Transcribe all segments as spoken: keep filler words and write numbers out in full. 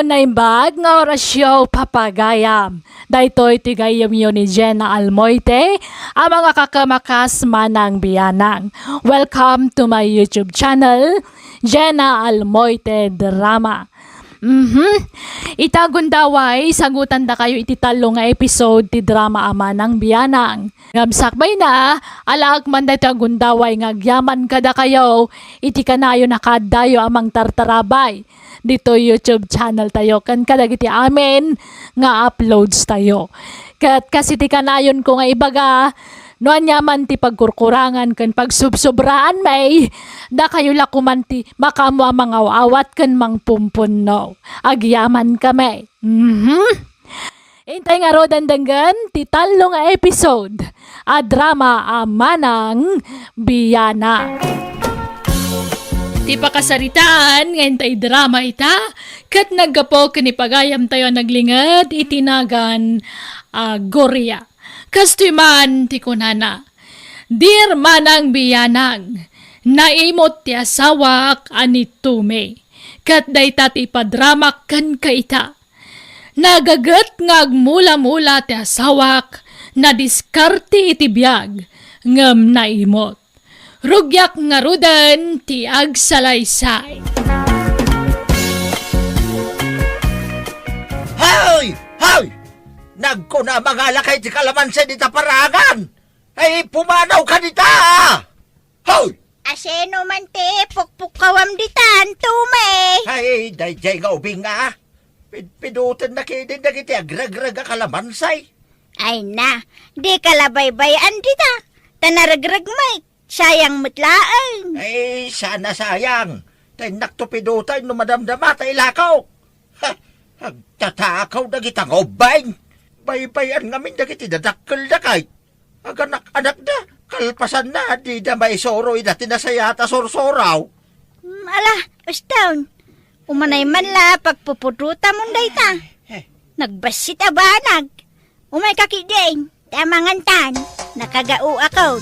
Naimbag nga orasyo, papagayam. Daytoy ti gayyemyo ni Jenna Almoite, a mangakakamakas, Manang Bianang. Welcome to my YouTube channel, Jenna Almoite Drama. Mhm. Ita gundaway, sagutandakayo iti tallo nga episode ti drama a Manang Bianang. Ngem sakbayna, alaek man daytoy a gundaway nga agyaman kadakayo iti kanayon a kaaddayo a mangtartarabay ditoy YouTube channel tayo ken kadagiti amin nga uploads tayo. Ket kas iti kanayonko nga ibaga, no ania man ti pagkurkurangan ken pagsubsobraan, may dakayo la koman ti makaammo a mangaw-awat ken mangpumpunno. Agyaman kami. Mhm. Intay ngaruden denggen ti tallo nga episode a drama a Manang Bianang. Ti pakasaritaan nga intay drama ita, ket naggapu ken ni pagayamtayo a naglinged iti nagan a Gloria. Kastoy man ti kunana, "Dear Manang Bianang, naimot ti asawak a ni Tumi, ket dayta ti ipadramak kenka ita. Nagaget nga agmula-mula ti asawak, nadiskarte iti biag, ngem naimot. Rugiak ngaruden ti agsalaysay." Hoy! Hoy! Nagkuna, mangalakay ti kalamansi dita paragan! Ay, pumanaw ka dita! Hoy! Asino man ti pukpukkawam ditan, Tumi? Ay, daydiay nga ubing nga. Pidpidotennak idi dagiti agregreg a kalamansi. Ay na, dika la baybay-an dita. Ta naregreg met, sayang met laeng. Ay, saan a sayang. Ta innakto pidoten no madamdama ta ilakaw. Ha, agtatakaw dagita nga ubbing. Baybay-an ngamin dagiti dadakkelda kay. Aganak-anakda, kalpasanna, dida maisuro ida ti nasayaat a sursuraw. Mm, ala, uston. Umanay man la pagpupudotamon dayta. Eh. Nagbassit a banag. Umayka ketdin, ta amangantan. Nakagaoakon.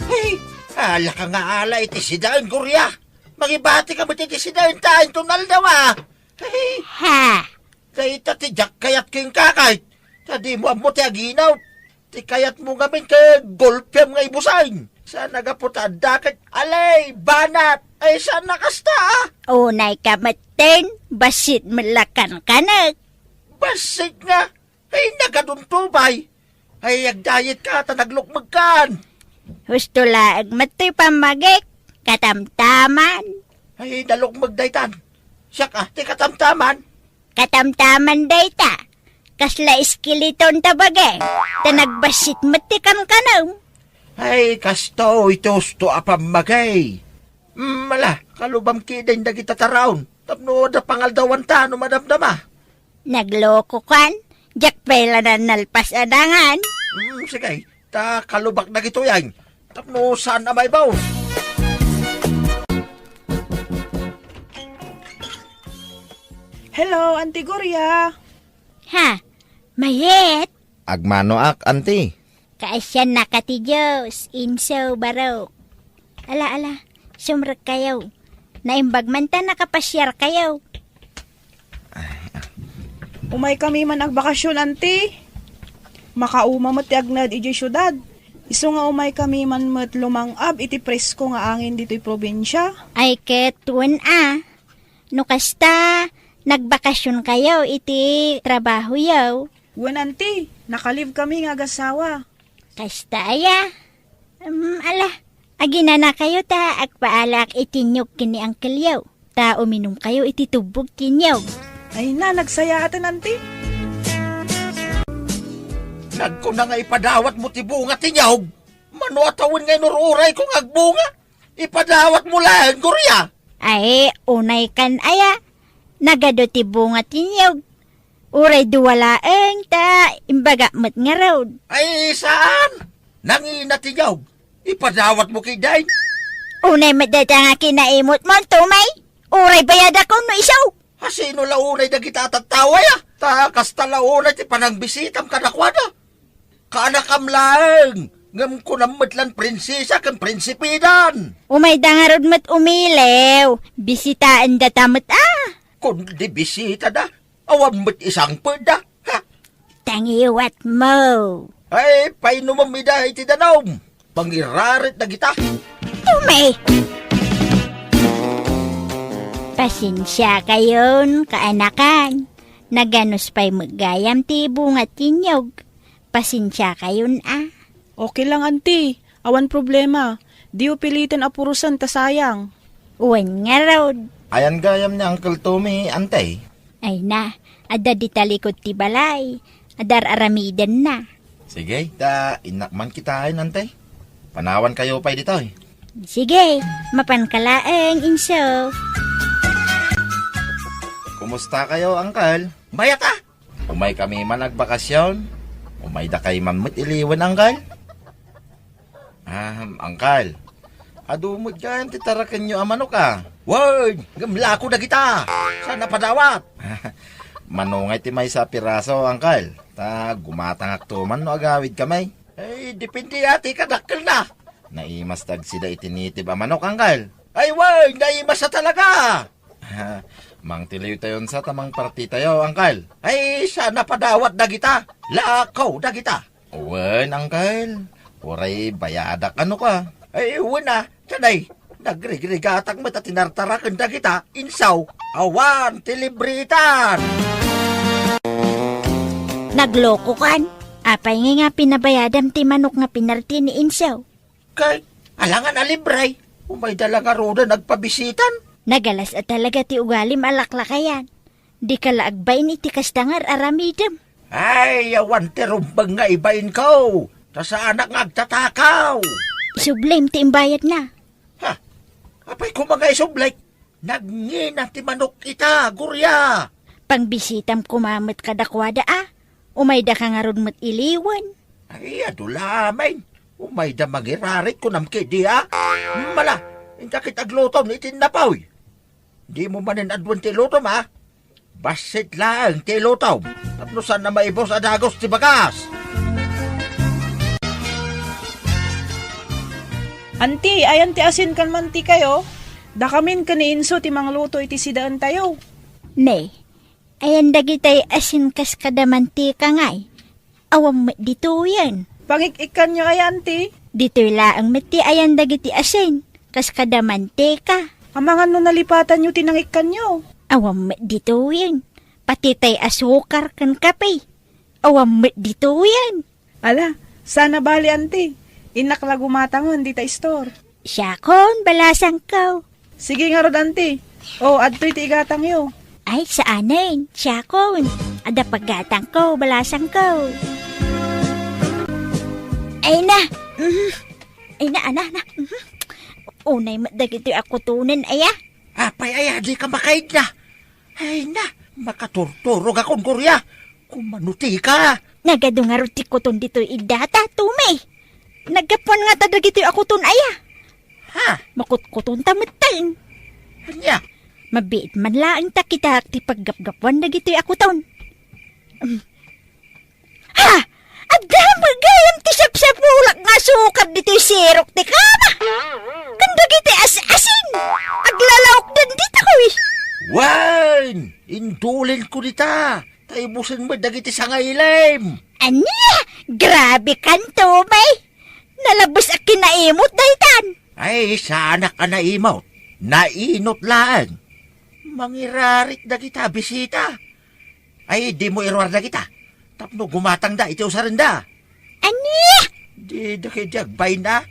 Hey, ala ka nga ala iti sidaen, Gloria. Mangibatika met iti sidaen ta inton aldaw, a. Hey. Ha? Dayta ti diak kayat kenka, kay ta dimo ammo ti aginaw. Ti kayatmo ngamin ket golpiam nga ibusen. Saan a gapu ta adda ket alay, banat. Ay, saan a kasta, a? Unayka metten, bassit met la kankanek. Bassit nga? Ay, nagadunto pay. Ay, agdayetka ta naglukmegkan. Husto laeng met toy pammagik, katamtaman. Ay, nalukmeg daytan. Siak, a, ti katamtaman. Katamtaman dayta. Kasla eskeleton ta bagi. Ta nagbassit met ti kankanem. Ay, kastoy ti husto a pammagik. Mm, ala, kalubam ketdin dagita taraon. Tapno adda pangaldawanta no madamdama. Naglokokan, diak pay la nalpas a dangan. Mm, sige, ta kalubak dagitoy, ay. Tapno saan a maibaon. Hello, Auntie Gloria. Ha? Mayat? Agmanoak, Auntie. Kaasiannaka ti Dios, inso, barok. Ala, ala, sumrekkayo. Naimbag man ta nakapasiarkayo. Umaykami man agbakasyon, Auntie. Makauma met ti agnaed idiay siudad. Isu nga umaykami man met lumang-ab iti presko nga angin ditoy probinsia. Ay ket wen a. No kasta, nagbakasionkayo iti trabahoyo. Wen, Auntie, nakalibkami nga agasawa. Kasta aya? Mm, ala, aginanakayo ta agpaalaak iti niyog ken ni angkelyo, ta uminumkayo iti tubbog ti niyog. Ay na, nagsayaaten, Auntie. Nagkuna nga ipadawatmo ti bunga ti niyog. Mano a tawen nga inur-urayko nga agbunga? Ipadawatmo laeng, Gloria. Ay, unaykan aya. Nagadu ti bunga ti niyog. Uray dua laeng ta imbagak met ngarud. Ay, saan? Nangina ti niyog. Ipadawatmo ketdin. Unay met dayta nga kinaimutmo, Tumay. Uray bayadakon no isu. Asino la unay dagita a tattao aya? Ta kasta la unay ti panangbisitam kadakuada. Kaanakam laeng, ngem kunam met lan prinsesa ken prinsipedan. Umayda ngarud met umiliw. Bisitaendata met a. Kundi bisitada, awan met isangpetda. Ha? Tangiwatmo. Ay, painumem ida iti danum. Pangirarit dagita. Tume! Pasensiakayon, kaanakan. Naganus pay met gayam ti bunga ti inyog. Pasensiakayon a. Okay lang, Auntie. Awan problema. Diyo piliten a purosen ta sayang. Wen ngarud. Ayan gayam ni Uncle Tommy, Auntie. Ay na, adda di talikod ti balay. Adda ar-aramidenna. Sige, ta innak man kitaen, Auntie. Panawankayo pay ditoy. Sige, mapanka laeng, Inso. Kumustakayo, Uncle? Mayat a! Umaykami man agbakasyon. Umaydakay man met iliwen, Uncle. Ah, Uncle. Adu met gayam ti tarakenyo a manok a. Wen, ngem lako dagita. Saan a padawat? Manungay ti maysa a piraso, Uncle. Ta gumatangakto man no agawidkami. Ay, depende a ti kadakkelna. Naimas ta agsida iti native a manok, Uncle. Ay, wen, naimas a talaga. Mangtiliytayon sa ta mangpartitayo, Uncle. Ay, saan a padawat dagita. Lako dagita. Wen, Uncle. Uray bayadak, ano ka? Ay, wen a, tianay. Nagrigrigatak met a tinartaraken dagita, Inso. Awan ti libritan. Naglokokan. Apay ngay nga pinabayadam ti manok nga pinarti ni Inso? Kay, alangan a libre, umayda la ngaruden agpabisitan. Nagalas a talaga ti ugalim a laklakayan. Dika la agbain iti kasta nga ar-aramidem. Ay, awan ti rumbeng nga ibainko. Ta saanak nga agtatakaw. Isublim ti imbayadna. Ha? Apay koma nga isublik? Nagngina ti manok ita, Gloria. Pangbisitam koma met kadakuada a. Umayda ka ngarud met iliwen. Ay, adu la amin. Umayda mangirarit kunam ketdi a. Mala, inka ket aglutom iti innapoy. Dimo manen aduen ti ilutom a. Bassit laeng ti ilutom. Tapno saan a maibus a dagus ti bagas. Anti, ayan ti asin ken mantikayo? Dakamin ken ni Inso ti mangluto iti sidaentayo. Ne, ayan dagitay asin kas kada mantika ngay. Awan met ditoyen. Pangik-ikkanyo aya, Anti? Ditoy laeng met ti ayan dagiti asin, kas kada mantika. Amangan no nalipatanyo ti nangikkanyo. Awan met ditoyen. Pati tay asukar ken kape. Awan met ditoyen. Ala, saan a bali, Anti. Innak la gumatangen dita istor. Siakon, balasangko. Sige ngarud, Anti. O, adtoy ti igatangyo. Ay, saanen. Siakon. Adda paggatangko, balasangko. Ay na. Mhm. Ay na, ana, na. Mhm. Unay met dagitoy a kutonen, aya. Apay, aya, dika makaidna. Ay na, makaturturogakon, Gloria. Kumano tika? Nagadu ngarud ti kuton ditoy iddata, Tumi. Naggapuan ngata dagitoy a kuton aya. Ha? Makutkutonta metten. Ania? Mabiit man laeng ta kitaak ti paggapgapuan dagitoy a kuton. Mm. Ha? Adda met gayam ti sapsapulak nga asukar ditoy sirok ti kama. Ken dagiti as-asin. Aglalaokdan ditoy. Wen! Indulinko dita. Ta ibusen met dagiti sangailim. Ania? Grabe kan, Tumi. Nalabes a kinaimot daytan. Ay, saanak a naimot. Nainot laeng. Mangirarit dagita bisita. Ay, dimo iruar dagita. Tapno gumatangda iti usarenda. Ania? Dida ketdi agbain a.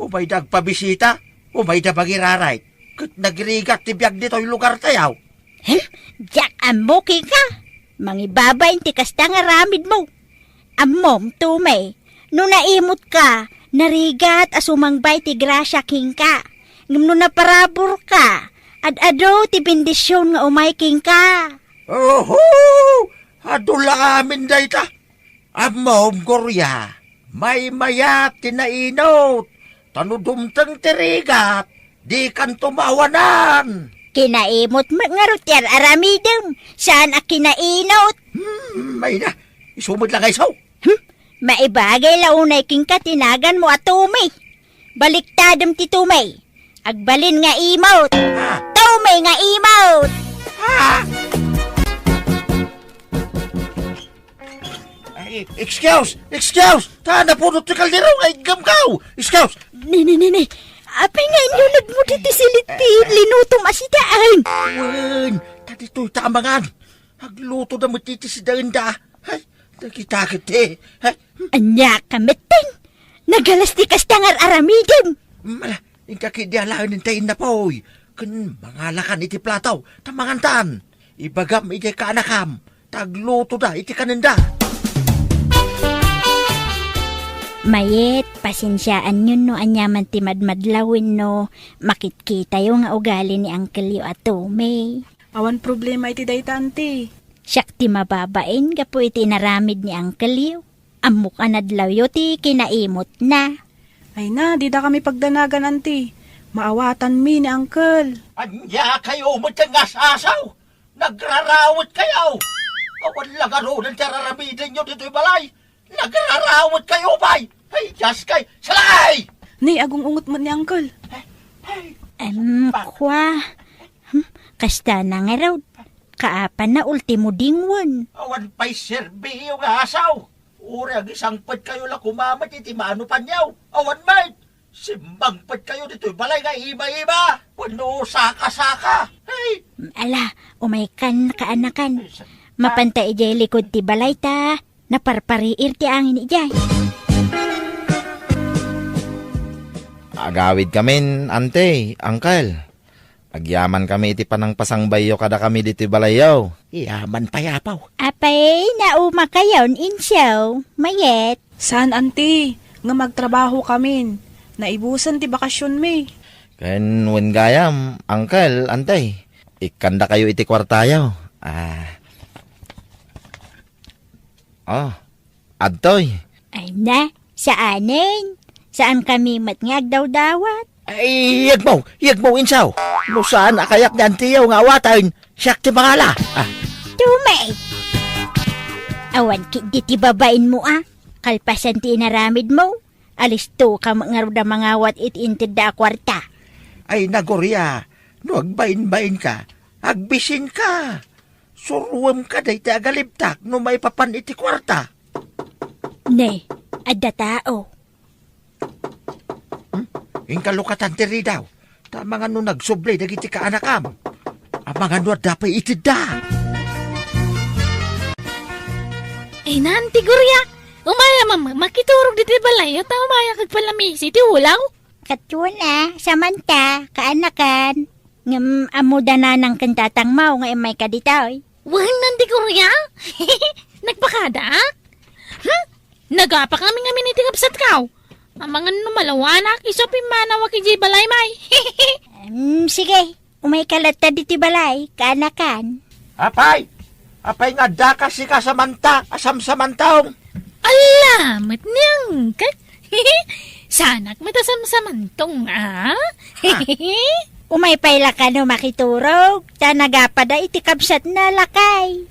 Umayda agpabisita. Umayda mangirarit. Ket nagrigat ti biag ditoy lugartayo. Hem? Diak ammo kenka. Mangibabain ti kasta nga aramidmo. Ammom, Tumi, no naimotka, narigat a sumangbay ti grasia kenka. Ngem no naparaburka, ad-adu ti bendision nga umay kenka. Oho! Adu la amin dayta. Ammom, Gloria, maymayat ti nainot, ta no dumteng ti rigat, dikanto maawanan. Kinaimot met ngarud ti ar-aramidem, saan a kinainot. Hmm, ay na, isu met la nga isu. Hmm, maibagay la unay kenka ti naganmo a Tumi. Baliktadem ti Tumi. Agbalin nga imot. Ah. Tumi nga imot. Ay, excuse! Excuse! Ta, napudot ti kaldero nga iggamkaw! Excuse! Ni, ni, ni, ni. Apay nga inyo nagmudi ti silit ti linutom a sidaen? Wen, ta ditoy ta amangan. Agluto da met iti sidaenda. Ay, dagita ket ti. Ay. Ania ka metten? Nagalas ti kasta nga ar-aramidem. Mala, inka ket di alaen ta innapoy. Ken mangalakan iti plato, ta mangantan. Ibagam idiay kaanakam, ta aglutoda iti kanenda. Mayet, pasensiaanyon no aniaman ti madmadlaw wenno makitkitayo nga ugali ni angkelyo a Tommy. Awan problema iti dayta, anti. Siak ti mababain gapu iti inaramid ni angkelyo. Ammok a nadlawyo ti kinaimutna. Ay na, dida kami pagdanagan, anti. Maawatanmi ni angkel. Ania kayo met nga asasaw? Nagrarawet kayo! Awan la ngaruden ti ar-aramidenyo ditoy balay. Nagrarawet kayo pay! Ay, Diyos kay, salakay! Ni, agung-ungot met ni angkel. Ay, ay, Em, kwa. Hmm, kasta na nga raw. Kaapan na ultimo dingwen. Awan pay serbiyo nga asaw. Uray agisangpet kayo la kumamet iti manupanyo. Awan met. Simmangpet kayo ditoy balay nga iba-iba. Wenno saka-saka. Ay! Ala, umaykan, kaanakan. Ay, sa- Mapanta idiay likod ti balay ta naparpariir ti angin idiay. Agawid kamin, ante, angkel. Agyaman kami iti panangpasangbayyo kadakami ditoy balayyo. Yaman pay, apo. Apay, nauma kayon, insaw, mayet. Saan, anti, nga magtrabaho kamin. Naibusen ti bakasionmi. Ken wen gayam, angkel, ante, ikkanda kayo iti kuartayo. Ah. Oh, adtoy. Ay na, saanen. Saan kami met nga agdawdawat? Ay, yegmo, yegmo, insaw. No saan a kayak ni antiyo nga awaten, siak ti mangala. Ah. Tumay. Awan ketdi ti babainmo, a. Kalpasan ti inaramidmo, alisto ka met ngarud a mangawat iti intedda a kuarta. Ay, Nagoria, no agbainbainka, agbisinka. Suruemka dayta agalibtak no maipapan iti kuarta. Ne, adda tao. Hmm? Inka lukatan ti ridaw. Ta amangan no nagsubli dagiti kaanakam. Amangan no adda pay itedda. Ay, Nanti Gloria, umaya, mama, makiturog ditoy balay, ta umaya kagpalamisi ti ulaw. Katuna, Samantha, kaanakan. Ngem ammoda nanang ken tatangmo nga immayka ditoy. Wen, Nanti Gloria? Nagpakada? Hmm? Nagapa kami ngamin iti kabsatko. Amangan no malawanak, isu a pimmanawak idiay balay, may. Em, sige, umayka latta ditoy balay, kaanakan. Apay, apay nga addaka sika, Samantha, a samsamantong? Ala, met ni angkat. Saanak met a samsamantong, a? Ha? Umay pay la kano makiturog, ta nagapada iti kabsatna, lakay.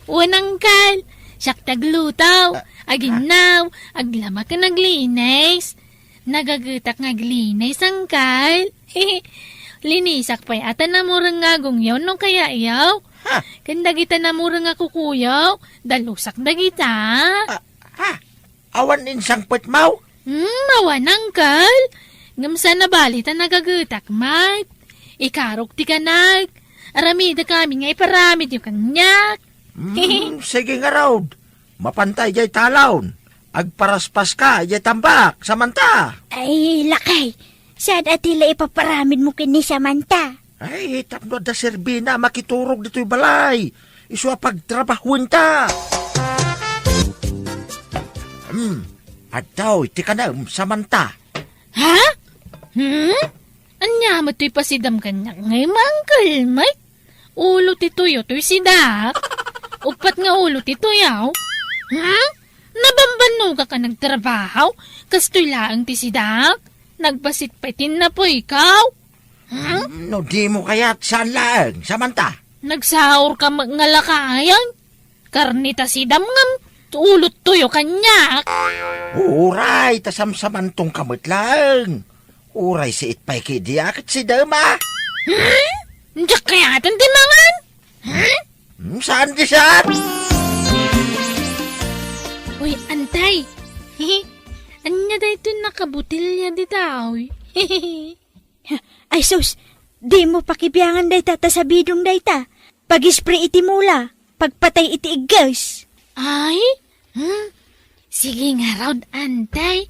Wen, angkel, siak ti agluto, ah, aginnaw, aglaba ken aglinis. Nagagetak nga aglinis, angkel. Linisak pay a ta namureng nga agongyo no kayayo. Ha? Ken dagita namureng nga kukuyo, dalusak dagita. Ah, ha? Awan insangpetmo? Hmm, awan, angkel. Ngem saan a bali ta nagagetak met. Ikarok ti kanak. Aramidek amin nga iparamidyo kaniak. Hmm, sige ngarud. Mapanta idiay talon. Agparaspaska idiay tambak, Samantha. Ay, lakay. Saan a ti la ipaparamidmo ken ni Samantha? Ay, tapno adda serbina a makiturog ditoy balay. Isu a pagtrabahuenta. Hmm, adtoy ti kanem, Samantha. Ha? Hmm? Ania met toy pasidam kaniak nga imangkel, Mike? Ulo ti tuyo toy sidaak. Uppat nga ulo ti tuyo. Hmm? Nabambannogak a nagtrabaho? Kastoy laeng ti sidaak? Nagbasit pay ti napuyko. Hmm? Hmm, no dimo kayat, saan laeng, Samantha? Nagsaurka met nga lakayan. Karne ta sidam ngem, ulo ti tuyo kaniak. Uray, ta samsamantongka met laeng. Uray siit pay ketdi a ket sidam a. Hmm? Diak kayatan ti mangan? Hmm? Hmm, saan ti saan? Uy, antay. Ania daytoy nakabotelya dita, uy? Ay sus, dimo pakibiangan dayta ta sabidong dayta. Pag-spray iti mula, pagpatay iti igges. Ay? Hmm? Sige ngarud, antay.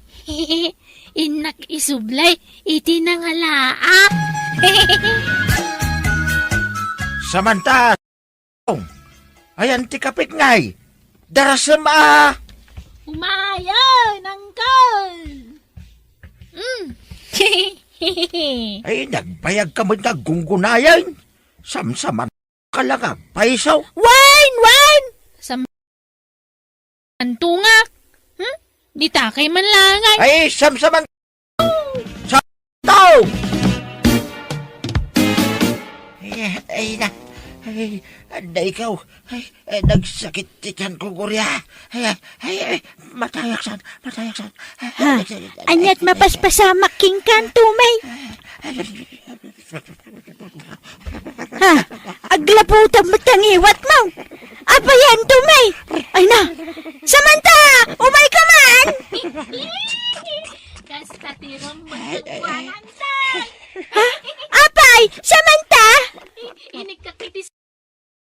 Innak isublay iti nangalaak. Samantha, ayan ti kapit ngay. Darasem a. Umayen, uncle. Mm. Ay, nagbayag ka met nga aggunggunayen. Samsaman ka la nga agpayso. Wen, wen! Sam-, Antungak. Hmm? Ditakay man langay. Ay, samsaman sa tao! Ay, ay na. Ay, anda ikaw? Ay, ay, nagsakit ti tiyan ko, Gloria. Ay, ay, ay, ay, matayaksan, matayaksan. Ha? Aniat mapaspasamak kenka, Tommy? Ha? Aglaputam met ti ngiwatmo. Apay, Tommy? Ay na. Samantha, umayka man. Kasta ti rumbeng kuananta. Ha? Apay, Samantha? Inikakit ti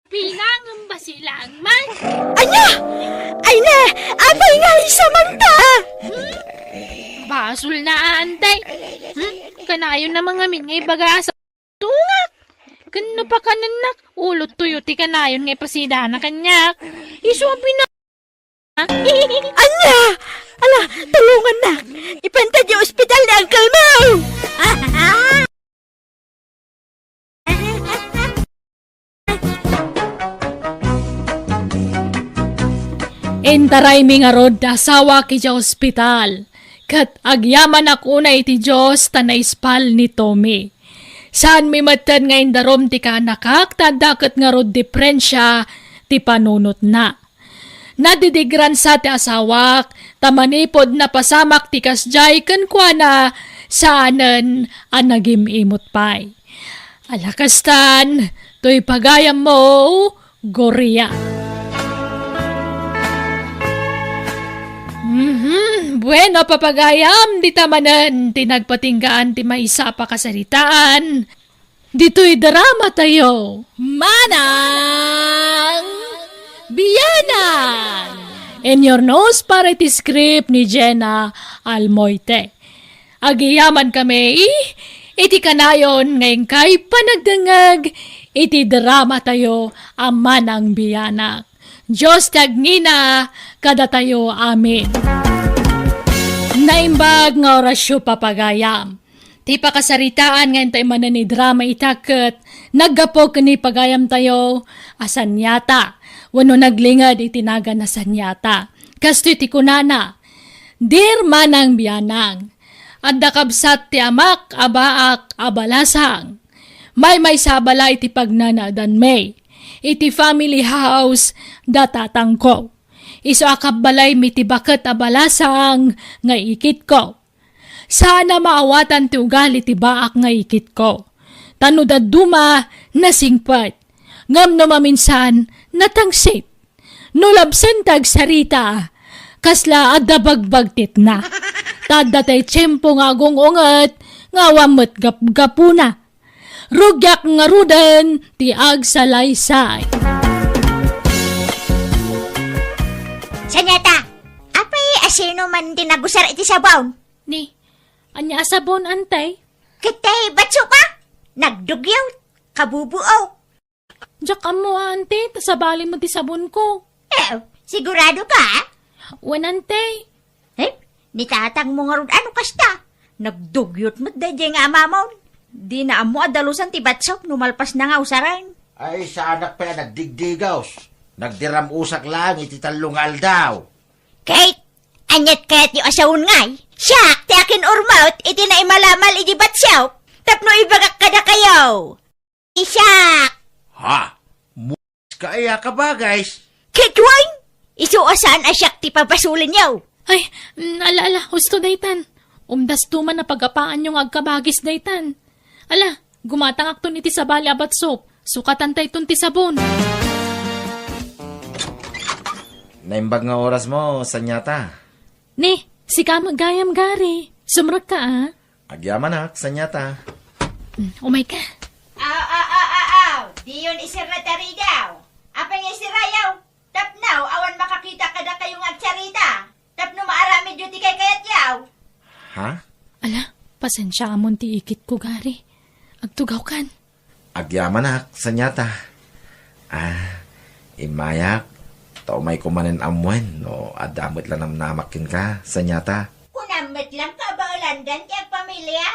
Pinangan ba sila man? Anya? Ay na! Apay nga, Samantha? Hmm? Basol na, antay. Hmm? Kanayon na mangamin nga ibaga sa tungak. Ken no pakanennak, ulo tuyo ti kanayon nga ipasidana kaniak. Isu a pina-, Anya? Ala, tulongannak. Ipanta ti ospital ni uncle mo. Intaraymi ngarud ti asawak idiay ospital, ket agyamanak unay iti Dios ta naispal ni Tommy. Saanmi metten nga indarum ti kaanakak ta adda ket ngarud diferensia ti panunotna. Nadidigransa ti asawak, ta manipud napasamak ti kasdiay kenkuana, saanen a nagim-imot pay. Ala kastan, toy pagayammo, Gloria. Mhm, bueno, papagayam, dita manen ti nagpatinggaan ti maysa a pakasaritaan. Ditoy drama tayo, Manang Bianang! In your nose para iti script ni Jenna Almoite. Agyamankami iti kanayon nga inkay panagdengngeg iti drama tayo a Manang Bianang. Dios ti agngina kadatayo. Amen. Naimbag nga orasyo, papagayam. Ti pakasaritaan nga intay manen idrama ita ket naggapu ken ni pagayamtayo a Saniata wenno naglinged iti nagan a Saniata. Kastoy ti kunana, "Dear Manang Bianang, adda kabsat ti amak a baak a balasang. Maymaysa a balay ti pagnanaedanmi iti family house da tatangko. Isu a kabbalaymi ti baket a balasang nga ikitko. Saan a maawatan ti ugali ti baak nga ikitko. Ta no dadduma, nasingpet. Ngem no maminsan, natangsit. No labsen ti agsarita, kasla adda bagbagtitna. Ta adda tay tiempo nga agung-unget nga awan met gapgapuna. Rugiak ngaruden ti agsalaysay." Saniata, apay a sino man ti nagusar iti sabon? Ni, ania a sabon, antay? Ket tay batso ka? Nagdugyot, kabubuo. Diak ammo, ante, ta sabali met ti sabonko. Eh, sigurado ka? Wen, ante. Eh, ni tatangmo ngarud ano kasta? Nagdugyot met daydiay nga amamon. Dina ammo a dalusan ti batsop no malpasna nga usaren. Ay, saanak pay a nagdigdigos. Nagdiram-usak laeng iti tallo nga aldaw. Kate, aniat kayatyo a sawen ngay? Siak ti akin-urmot iti naimalamal idi batsop tapno ibagak kadakayo. Isak! Ha? Mu-, ka aya ka ba, guys? Kate, wen? Isu a saan a siak ti pabasolenyo. Ay, mm, ala, ala, husto daytan. Umdasto man a pagapaanyo nga agkabagis daytan. Ala, Gumatangakton iti sabali a batsop. Sukatantayton ti sabon. Naimbag nga orasmo, Sanyata. Ni, sika met gayam, Gari. Sumrekka, a. Agyamanak, Sanyata. Mm, umayka. Aw, aw, aw, aw, aw. Diyon isirra ti aridaw. Apay nga isirrayo? Tapno awan makakita kadakayo nga agsarita. Tapno maaramidyo ti kaykayatyo. Ha? Ala, pasensiaamon ti ikitko, Gari. Agtugawkan. Agyamanak, Sanyata. A, immayak, ta umayko manen ammoen no adda met la namnamak kenka, Sanyata. Kunam met lang kabaelandan ti agpamilia?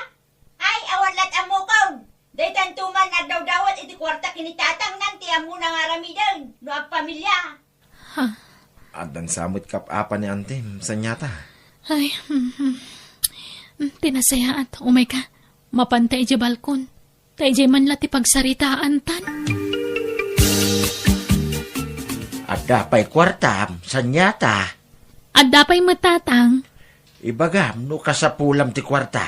Ay, awan la't ammokon. Daytanto man agdawdawat iti kuarta ken ni tatangnan ti ammona nga aramiden no agpamilia. Ha? Addan sa met kap-apa ni antim, Sanyata. Ay, mm, mm. Mm, ti nasayaat, umayka. Mapanta idiay balkon. Ta idiay man la ti pagsaritaantan. Adda pay kuartam, Sanyata? Adda pay met, Tatang. Ibagam no kasapulam ti kuarta,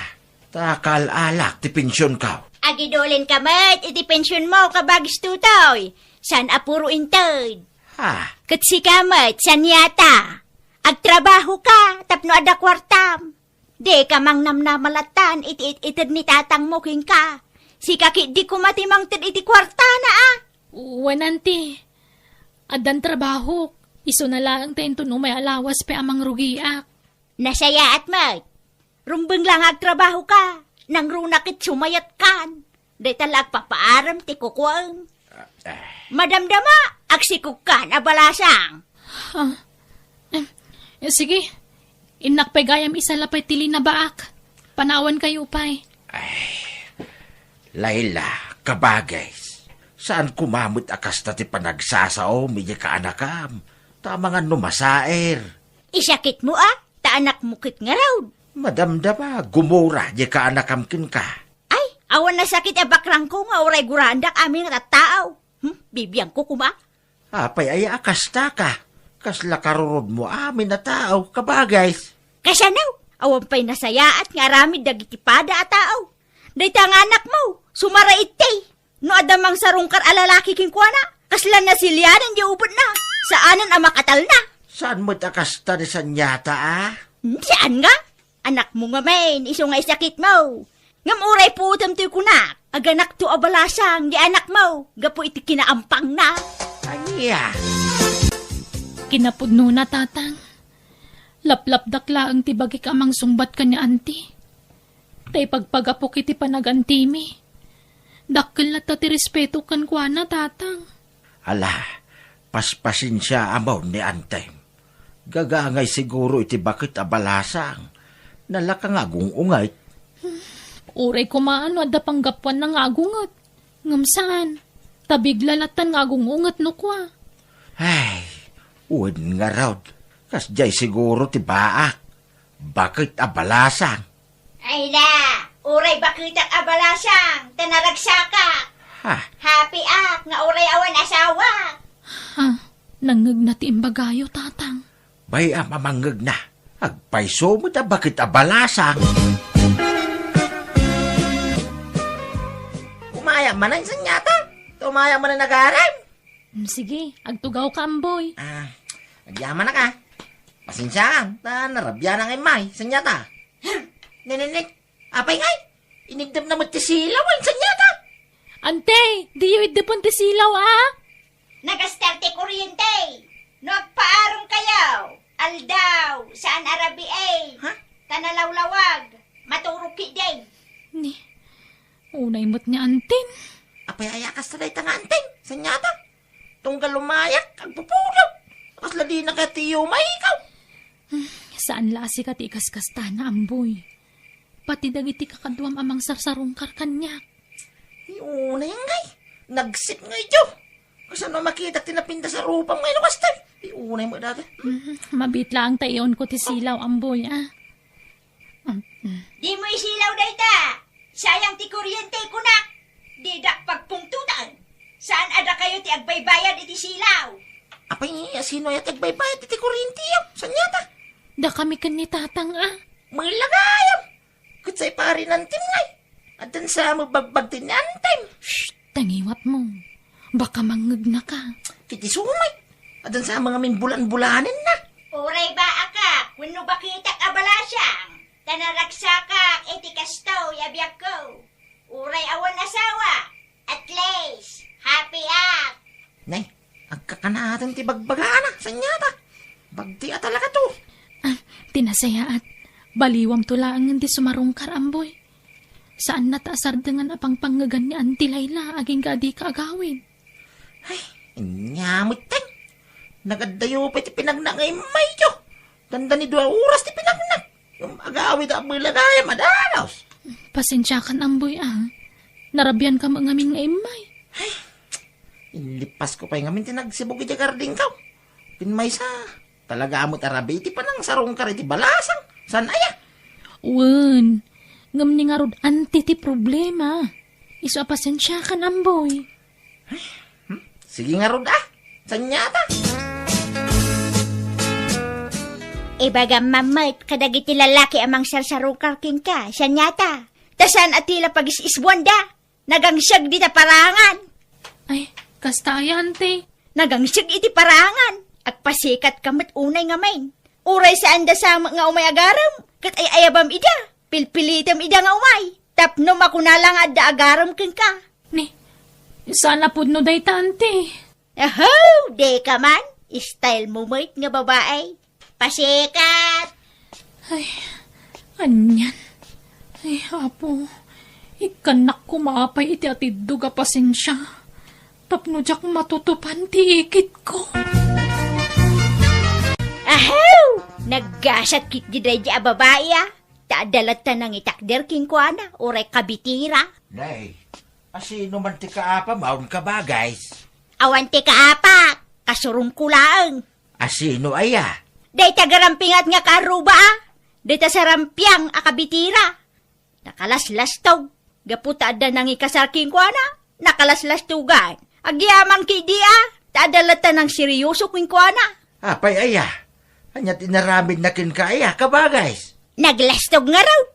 ta kaal-alak ti pensionko. Agidulinka met iti pensionmo, kabagis Tutoy. Saan a puro inted. Ha? Ket sika met, Sanyata. Agtrabahoka tapno adda kuartam. Dika mangnamnama lattan iti it-ited ni tatangmo kenka. Sika ketdi koma ti mangted iti kuartana, a. Wen, anti. Addan trabahok. Isuna laeng ta inton umay a lawas pay a mangrugiak. Nasayaat met. Rumbeng la nga agtrabahoka. Nangruna ket sumayatkan. Dayta la agpapaarem ti kukuaem. Ah, ah. Madamdama, agsikogkan a balasang. Ah, eh, eh, sige. Innak pay gayam isala pay ti linabaak. Panawankayo pay. Ay, Laila, kabagis. Saan koma met a kasta ti panagsasaom idiay kaanakam? Ta amangan no masaer. Isakitmo a, ta anakmo ket ngarud. Madamdama, gumura diay kaanakam kenka. Ay, awan nasakit a bakrangko nga uray guraandak amin nga tattao. Hmm, bibiangko koma. Apay aya a kastaka? Kasla karurodmo amin a tao, kabagis. Kasano? Awan pay nasayaat nga aramid dagiti pada a tao. Dayta nga anakmo, sumara itti. No adda mangsarungkar a lalaki kenkuana, kasla nasilianan diay ubetna. Saanen a makatalna. Saan met a kasta ni Sanyata, a? Hmm, saan nga? Anakmo ngamin, isu nga isakitmo. Ngem uray puotem toy kunak, aganakto a balasang di anakmo gapu iti kinaampangna. Ania? Kinapudnona, Tatang. Laplapdak laeng ti bagik a mangsungbat ken ni Anti. Ta ipagpagapok iti panagantimi. Dakkel latta ti respeto kenkuana, Tatang. Ala, paspasensiaam ni Antim. Gagangay siguro iti baket a balasang. Nalaka nga agung-unget. Uray koma no adda panggapuanna nga agunget. Ngem saan. Ta bigla lattan nga agung-unget no kua. Ay, wen ngarud. Kasdiay siguro ti baak. Baket a balasang. Ay la, uray baketak a balasang, ta naragsakak. Ha? Happy ak nga uray awan asawak. Ha? Nangngegna ti imbagayo, Tatang. Bay-am a mangngegna. Agpayso met a baket a balasang. Umaya manen, Sanyata. Umaya manen, agarem. Mm, sige, agtugawka, Amboy. Ah, agyamanak a. Pasensiaam, ta narabianak ngay, Sanyata. Nininik, apay ngay? Inigdepna met ti silaw, Sanyata. Ante, diyo iddepen ti silaw, a? Nagaster ti kuryente. No agpaarem kayo, aldaw, saan a rabii. Ta nalawlawag, maturog ketdi. Ni, unay met ni Antim. Apay aya kasta dayta nga Antim, Sanyata? Tunggal umayak, agpupulot. Kasla dina kayat ti iyumaykaw. Hmm, saan la a sika ti ikaskastana, Amboy. Pati dagiti kakaduam a mangsarsarungkar kaniak. Ay, unay ngay. Nagsip ngay, Jo. Kasano makitak ti napintas a rupam ngay no kasta? Ay, unay mo dati. Hmm, mabiit laeng ta iunko ti silaw, Amboy, a. Mm, mm. Dimo isilaw dayta. Sayang ti kuryente, kunak. Didak pagpungtotan. Saan a dakayo ti agbaybayad iti silaw? Apay, a sino aya ti agbaybayad iti kuryente, a? Sanyata? Dakami ken ni Tatang, a. Mangilagayam. Ket say pari ni Antim ngay. Addan sa met bagbagti ni Antem. Shh! Tangiwatmo. Baka mangngegnaka. Ket isu met. Addan sa met ngamin bulan-bulanenna. Uray baakak wenno baketak a balasang, ta naragsakak iti kastoy a biagko. Uray awan asawa, at least, happy ak. Nay, agkakanaten ti bagbagana, saan ngata? Bagti a talagato. Ah, ti nasayaat. Baliwamto laengen ti sumarungkar, Amboy. Saanna ta asardengan a pangpangngegan ni Auntie Laila agingga a dika agawid. Ay, ania met, Teng. Nagaddayo pay ti pinagnak nga immayyo. Dandani dua oras ti pinagnak. Ngem agawid a bala gayam a dagus. Pasensiakan, Amboy, a. Narabianka met ngamin nga immay. Ay, inlippasko pay ngamin ti nagsibug iti gardengko. Ken maysa, talaga met a rabii ti panangsarungkar iti balasang. Saan aya? Wen, ngem ni ngarud Auntie ti problema. Isu a pasensiakan, Amboy. Hmm? Sige ngarud a. Saan ngata? Ibagam man met kadagiti lalaki a mangsarsarungkar kenka, saan ngata? Ta saan a ti la pagis-isbuanda. Nagangseg dita parangan. Ay, kasta aya, Auntie. Nagangseg iti parangan. Agpasikatka met unay ngamin. Uray saanda sa met nga umay agarem, ket ay-ayabam ida. Pilpilitem ida nga umay. Tapno makuna la nga adda agarem kenka. Ni, saan a pudno dayta, Auntie? Aho, dika man. Style mo met nga babae. Pasikat! Ay, anian? Ay, Apo, ikkannak koma pay iti atiddog a pasensia tapno diak matutupan ti ikitko. Ahaw! Naggasat ketdi daydi a babai, a. Ta adda latta nangitakder kenkuana, uray kabitira. Nay, asino man ti kaapam, awan ka, Bagays? Awan ti kaapak, kasurongko laeng. Asino aya? Dayta garampingat nga kaarruba, a. Dayta sarampiang a kabitira. Nakalaslastog. Gapu ta adda nangikasar kenkuana, nakalaslastogan. Agyaman ketdi, a. Ta adda latta nangseryoso kenkuana. Apay aya? Ania ti inaramidna kenka aya, kabagays? Naglastog ngarud.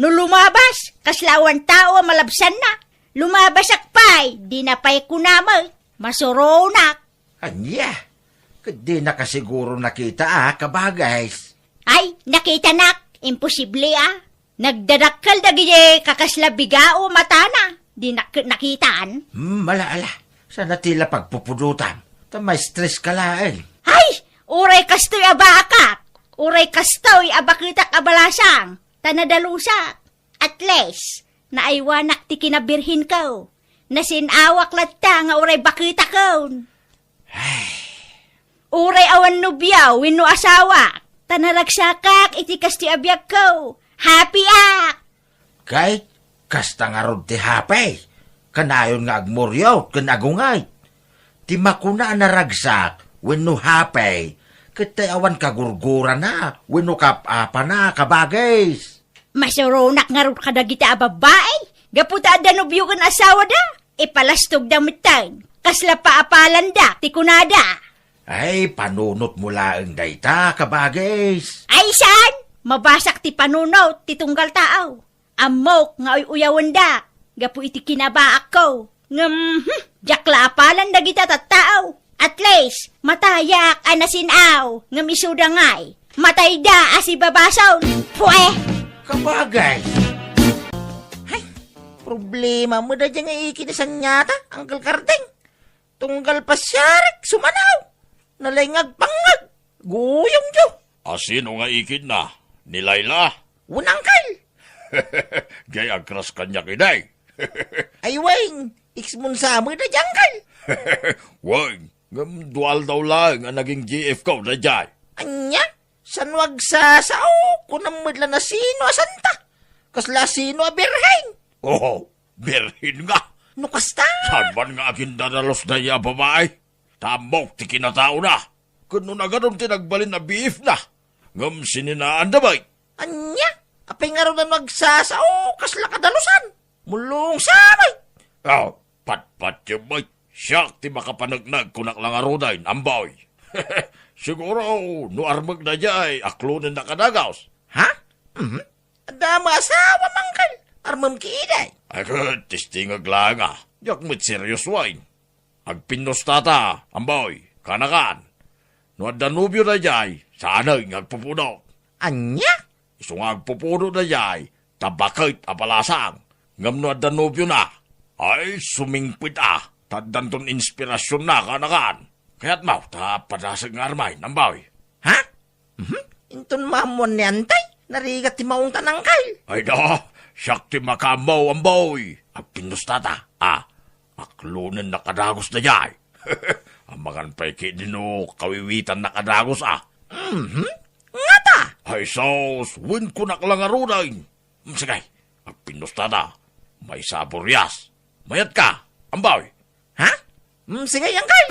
No lumabas, kasla awan tao a malabsanna. Lumabasak pay, dina pay kuna met. Masuronak. Ania? Ket dina kasiguro nakita a, kabagays. Ay, nakitanak. Imposible a. Nagdadakkel dagiti kakasla bigao matana. Dinak ket nakitan. Hmm, ala, ala. Saan a ti la pagpupudotam. Ta ma-stress ka laeng. Ay! Uray kastoy a baakak. Uray kastoy a baketak a balasang. Ta nadalusak. At least, naaywanak ti kinabirhenko. Nasin-awak latta nga uray baketakon. Ay. Uray awan nobio wenno asawa, ta naragsakak iti kastoy a biagko. Happy ak! Ket kasta ngarud ti happy, kanayon nga agmuriot ken agungay. Ti makuna a naragsak wenno happy, ket ti awan kagurgurana wenno kap-apana, kabagis. Masuronak ngarud kadagita a babbai, gapu ta adda nobio ken asawada, ipalastogda metten. Kasla paapalanda ti kunada. Ay, panunotmo laeng dayta, kabagis. Ay, saan? Mabasak ti panunot ti tunggal tao. Ammok nga uy-uyawendak gapu iti kinabaakko. Ngem, hmm, diak la apalan dagita tattao. At least, matayak a nasin-aw, ngem isuda ngay, matayda a sibabasol. Pue! Kabagay! Hay, problema mo da dyan nga ikinasan yata, Uncle Kardeng. Tunggal pasiarek, sumanaw. Nalay nga agpangngag. Guyongyo. Asino nga ikidna? Ni Laila? Wen, Uncle. Jay agkras kaniak idi. Ay, wen, ex-mon sa met daydiay, Uncle. Wen, ngem dua aldaw laeng a naging G F ko daydiay. Ania? Saan no agsasao? Kunam met la no sino a santa. Kasla sino a birhen? Oh, birhen nga. No kasta? Saan man nga agindadalus daydiay a babai? Ta ammok ti kinataona. Ken no nagadun ti nagbalin a B F na. Ngem sininaanda met. Ania? Apay ngarud a no agsasao, kasla kadalusan? Mulong sa met. Oh, patpatyo met. Siak ti makapaneknek, kunak la ngaruden, Amboy. Siguro, no armek daydiay, aklonen na kadagus. Ha? Mhm. Adda met asawa, Uncle. Armem ki idi? Ay, ket testingek laeng a. Diak met serioso, wen. Agpinnusta ta, Amboy, kanakan. No adda nobio daydiay, saanen nga agpupudot. Ania? Isu nga agpupudot daydiay, ta baket a palasang. Ngem no adda nobiona, ay, sumingpet a, ta addanton inspirasionna, kanakan. Kayatmo ta padasek nga armen, Amboy? Ha? Mhm. Inton maammoan ni Antay, narigat ti maungtan, Angkel. Ay da, siak ti makaammo, Amboy. Agpinnusta ta. Ah, aklonennak a dagus daydiay. Amangan pay ketdi no kawiwitannak a dagus, ah. Mhm. Ngata? Ay sus, wen kunak la ngaruden. Mm, sige, agpinnusta ta. Maysa a burias. Mayatka, Amboy. Ha? Mm, sige, Angkel.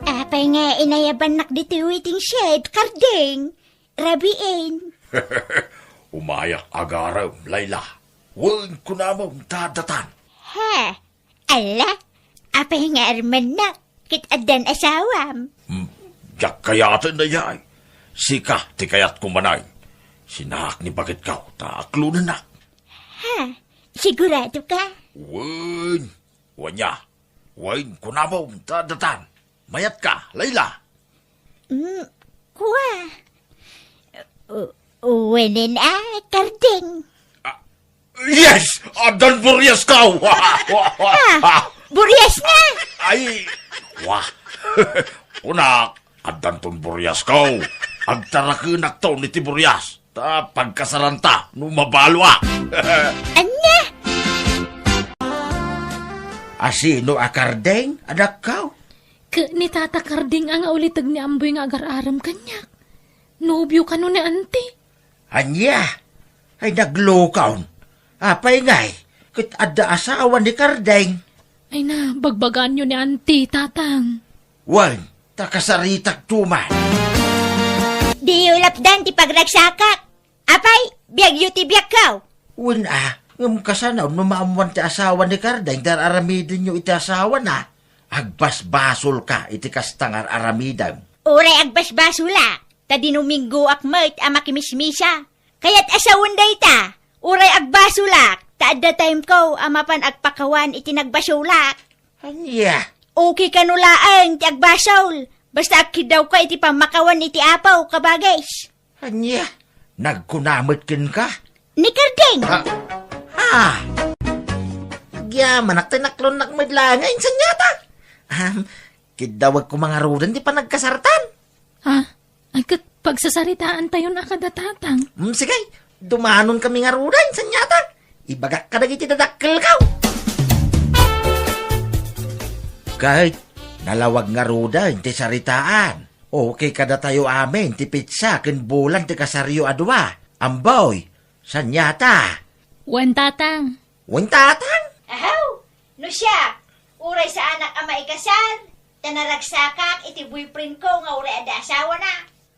Apay nga inayabannak ditoy waiting shed, Kardeng? Rabiin. Umayak agarem, Layla. Wen kunam ta datan. Ha? Ala, apay nga armennak ket addan asawam? Hmm, diak kayaten daydiay. Sika ti kayatko manen. Sinaak ni baketko ta aklonennak. Ha? Sigurado ka? Wen. Wen ya. Wen kunam ta datan. Mayatka, Layla. Mm, kua. U-, wenen a, Kardeng. Ah, yes! Addan buriasko! Ah, burias na! Ay, wa. Kunak, addanton buriasko. Agtarakenakton iti burias. Ta pagkasaranta no mabaloak. Ania? Asino a Kardeng, anakko? Ket ni Tata Kardeng a nga uliteg ni Amboy nga agar-arem kaniak. Nobio kano ni Auntie? Ania? Ay, naglokon. Apay ngay, ket adda asawa ni Kardeng? Ay na, bagbagaanyo ni Auntie, Tatang. Wen, ta kasaritakto man. Diyo lapdan ti pagragsakak. Apay, biagyo ti biagko. Wen a, ngem kasano no maammoan ti asawa ni Kardeng ti ar-aramidenyo iti asawana? Agbasbasolka iti kasta nga ar-aramidem. Uray agbasbasolak, ta dinuminggoak met a makimismisa. Kayat a sawen dayta, uray agbasolak, ta adda timeko a mapan agpakawan iti nagbasolak. Ania? Okay kano laeng ti agbasol, basta agkiddawka iti pammakawan iti Apo, kabagis. Ania? Nagkuna met kenka? Ni Kardeng! Ah! Ah! Agyamanak ti naklonnak met laeng, insanyata. Ahem, kiddawek koma ngaruden ti panagkasartan. Ah, ay ket pagsasaritaantayon a kada, Tatang. Mm, sige, dumanonkami ngaruden, insanyata. Ibagak kadagiti dadakkelko. Ket nalawag ngaruden ti saritaan. Okay kadatayo amin ti petsa ken bulan ti kasaryo a dua. Amboy, sanyata. Wen, Tatang. Wen, Tatang? Ahaw! No siak, uray saanak a maikasar, ta naragsakak iti boyfriendko nga uray adda asawana.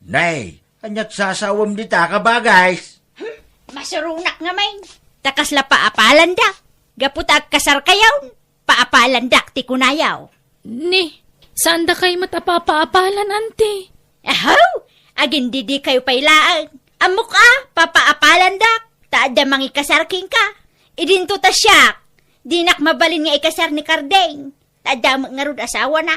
Nay, aniat sasawem dita, kabagis? Hmm, masuronak ngamin. Ta kasla paapalandak. Gapu ta agkasarkayon, paapalandak ti kunayo. Ni, saandakay met a papaapalan, Auntie? Ahaw! Agindidikayo pay laeng. Ammok a, papaapalandak, ta adda mangikasar kenka. Idinto ta siak, dinak mabalin nga ikasar ni Kardeng, ta adda met ngarud asawana.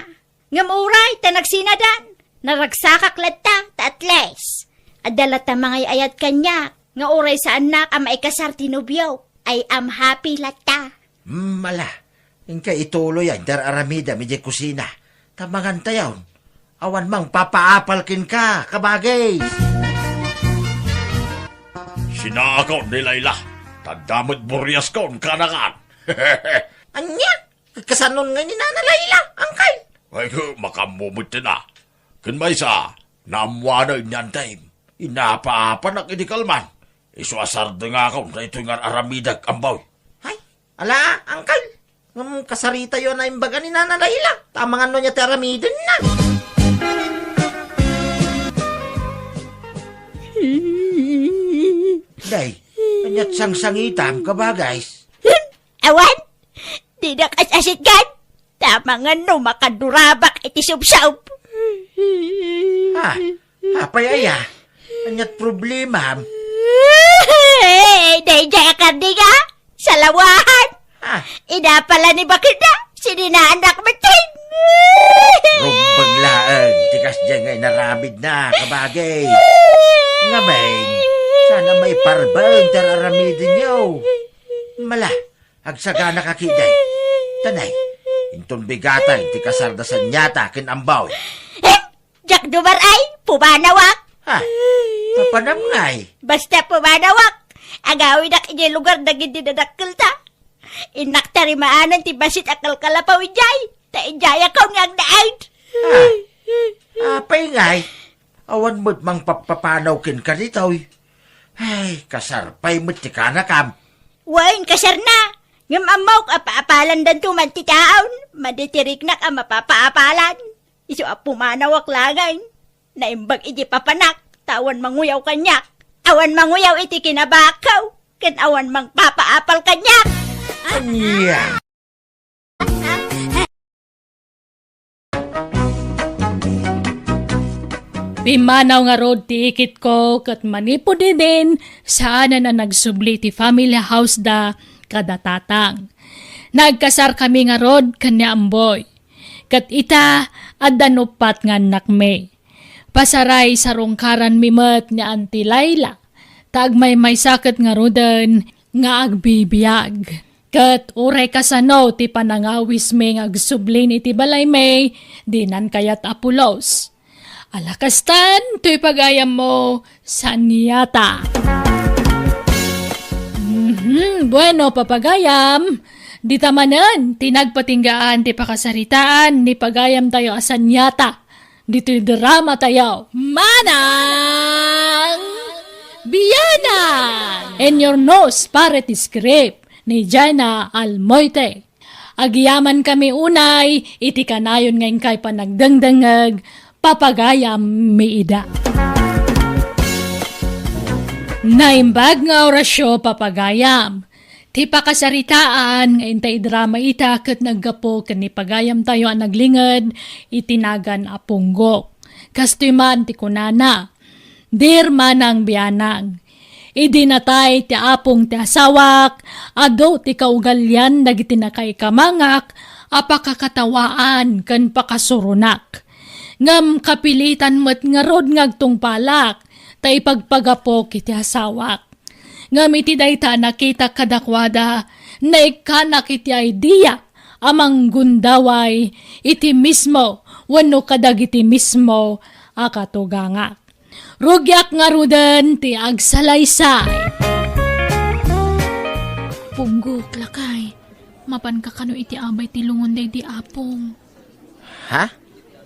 Ngem uray ta nagsinadan, naragsakak latta, ta at least, adda latta mangay-ayat kaniak, nga uray saannak a maikasar ti nobiok, I am happy latta. Hmm, ala, inka ituloy a dar-aramidem idiay kusina. Ta mangantayon, awan mangpapaapal kenka, kabagis. Sinaakon ni Layla, ta adda met buriaskon, kanakan. Ania? Kasanon ngay ni Nana Layla, Angkel? Ay, makaammo met ti na. Ken maysa, naammoanen ni Antem. Inapaapanak idi kalman. Isu a sardengakon daytoy nga ar-aramidek, Amboy. Ay, ala, Angkel. Ngem kasaritayo a naimbaga ni Nana Layla. Ta amangan no ania ti aramidenna. Day, aniat sangsangitam, kabagis? Awan, dinak as-asitgan. Ta amangan no makadurabak iti subsob. Ah, apay aya? Aniat problemam? Eh, daydiay a karne nga, salawahan. Ah. Inapala ni bakitna, sininaannak metten. Rumbeng laeng ti kasdiay nga inaramidna, kabagi. Ngamin, saan a maiparbeng ti ar-aramidenyo. Mala, agsaganaka ketdi. Tanay, inton bigatay ti kasar da Sanyata ken Amboy. Eh, Jack Dumar ay, pumanawak. Ha? Papanam ngay? Basta pumanawak. Agawidak idiay lugar dagiti dadakkelta. Innak tarimaanan ti bassit a kalkalapaw idiay. Ta idiay a kaon nga agnaed. Ha? Apay ngay? Awan met mangpapapanaw kenka ditoy. Ay, kasar pay met ti kanakam. Wen, kasarna. Ngem ammok a paapalandanto man ti taon. Madi ti riknak a mapapaapalan. Isu a pumanawak laeng. Naimbag iti papanak, ta awan manguyaw kaniak. Awan manguyaw iti kinabakko, ken awan mangpapaapal kaniak. Ania? Pimmanaw ngarud ti ikitko ket manipud idin, saanen a nagsubli ti family house da kada tatang. Nagkasarkami ngarud ken ni Amboy. Ket ita, adda uppat nga annakmi. Pasaray sarungkaranmi met ni Auntie Laila, ta agmaymaysa ket ngaruden nga agbibiag. Ket uray kasano ti panangawismi nga agsubli iti balaymi, dinan kayat a pulos. Ala kastan, toy pagayammo, Sanyata. Mhm, bueno, papagayam, dita manen ti nagpatinggaan ti pakasaritaan ni pagayamtayo a Sanyata. Ditoy drama tayo, Manang Bianang! And your nose, pare ti script ni Jana Almoite. Agyamankami unay iti kanayon nga inkay panagdengdengngeg, papagayam mi ida. Naimbag nga orasyo, papagayam. Ti pakasaritaan nga intay idrama ita ket naggapu ken ni pagayamtayo a naglinged iti nagan a Punggok. Kastoy man ti kunana, Dear Manang Bianang, idi natay ti apong ti asawak, adu ti kaugalian dagiti nakaikamangak a pakakatawaan ken pakasuronak. Ngem kapilitan met ngarud nga agtungpalak ta ipagpagapok iti asawak. Ngem iti dayta a nakitak kadakuada, naikkanak iti idea a manggundaway iti mismo wenno kadagiti mismo a katugangak. Rugiak ngaruden ti agsalaysay. Punggok, lakay, mapanka kano iti abay ti lungon daydi apong? Ha?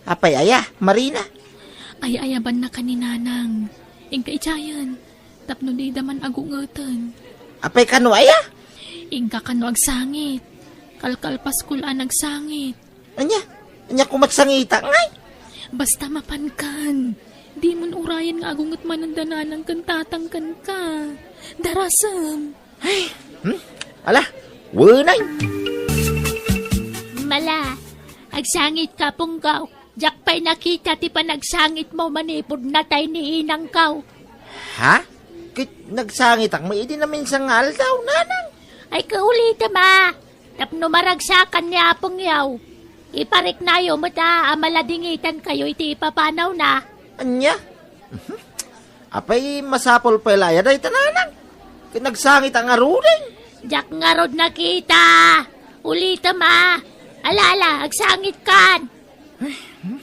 Apay aya, Marina? Ay-ayabanna ka ni Nanang. Inka idiayen, tapno dida man agungeten. Apay kano aya? Inka kano agsangit. Kalkalpaskol a nagsangit. Ania? Ania koma ti sangita ngay? Basta mapankan. Dimon urayen nga agunget manen da Nanang ken Tatang kenka. Darasem. Ay, hmm? Ala, wenay. Mala, agsangit ka, Punggok. Diak pay nakita ti panagsangitmo manipud natay ni inangko. Ha? Ket nagsangitak met idi naminsan nga aldaw, Nanang. Ay, kaulitem a. Tapno maragsakan ni Apongyo, ipariknayo met a, a maladingitankayo iti ipapanawna. Ania? Mhm. Apay, masapul pay la aya dayta, Nanang? Ket nagsangitak ngaruden. Diak ngarud nakita. Ulitem a. Ala, ala, agsangitkan. Ay, hmm.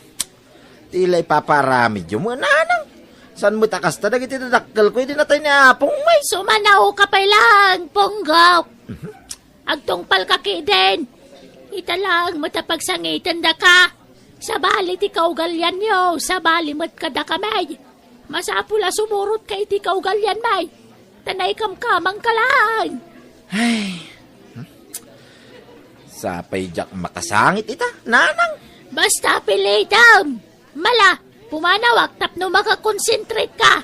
Ti la ipapaaramidyo met, Nanang. Saan met a kasta dagiti dadakkelko idi natay ni Apong, may? Sumanaw ka pay laeng, Punggok. Mhm. Agtungpal ka ketdin. Ita laeng met a pagsangitendaka. Sabali ti kaugalianyo, sabali met kadakami. Masapul a sumurot ka iti kaugalianmi. Ta naikamkamang ka laeng. Ay. Hmm? Sapay diak makasangit ita, Nanang. Basta pilitem. Mala, pumanawak tapno makakonsentrate ka.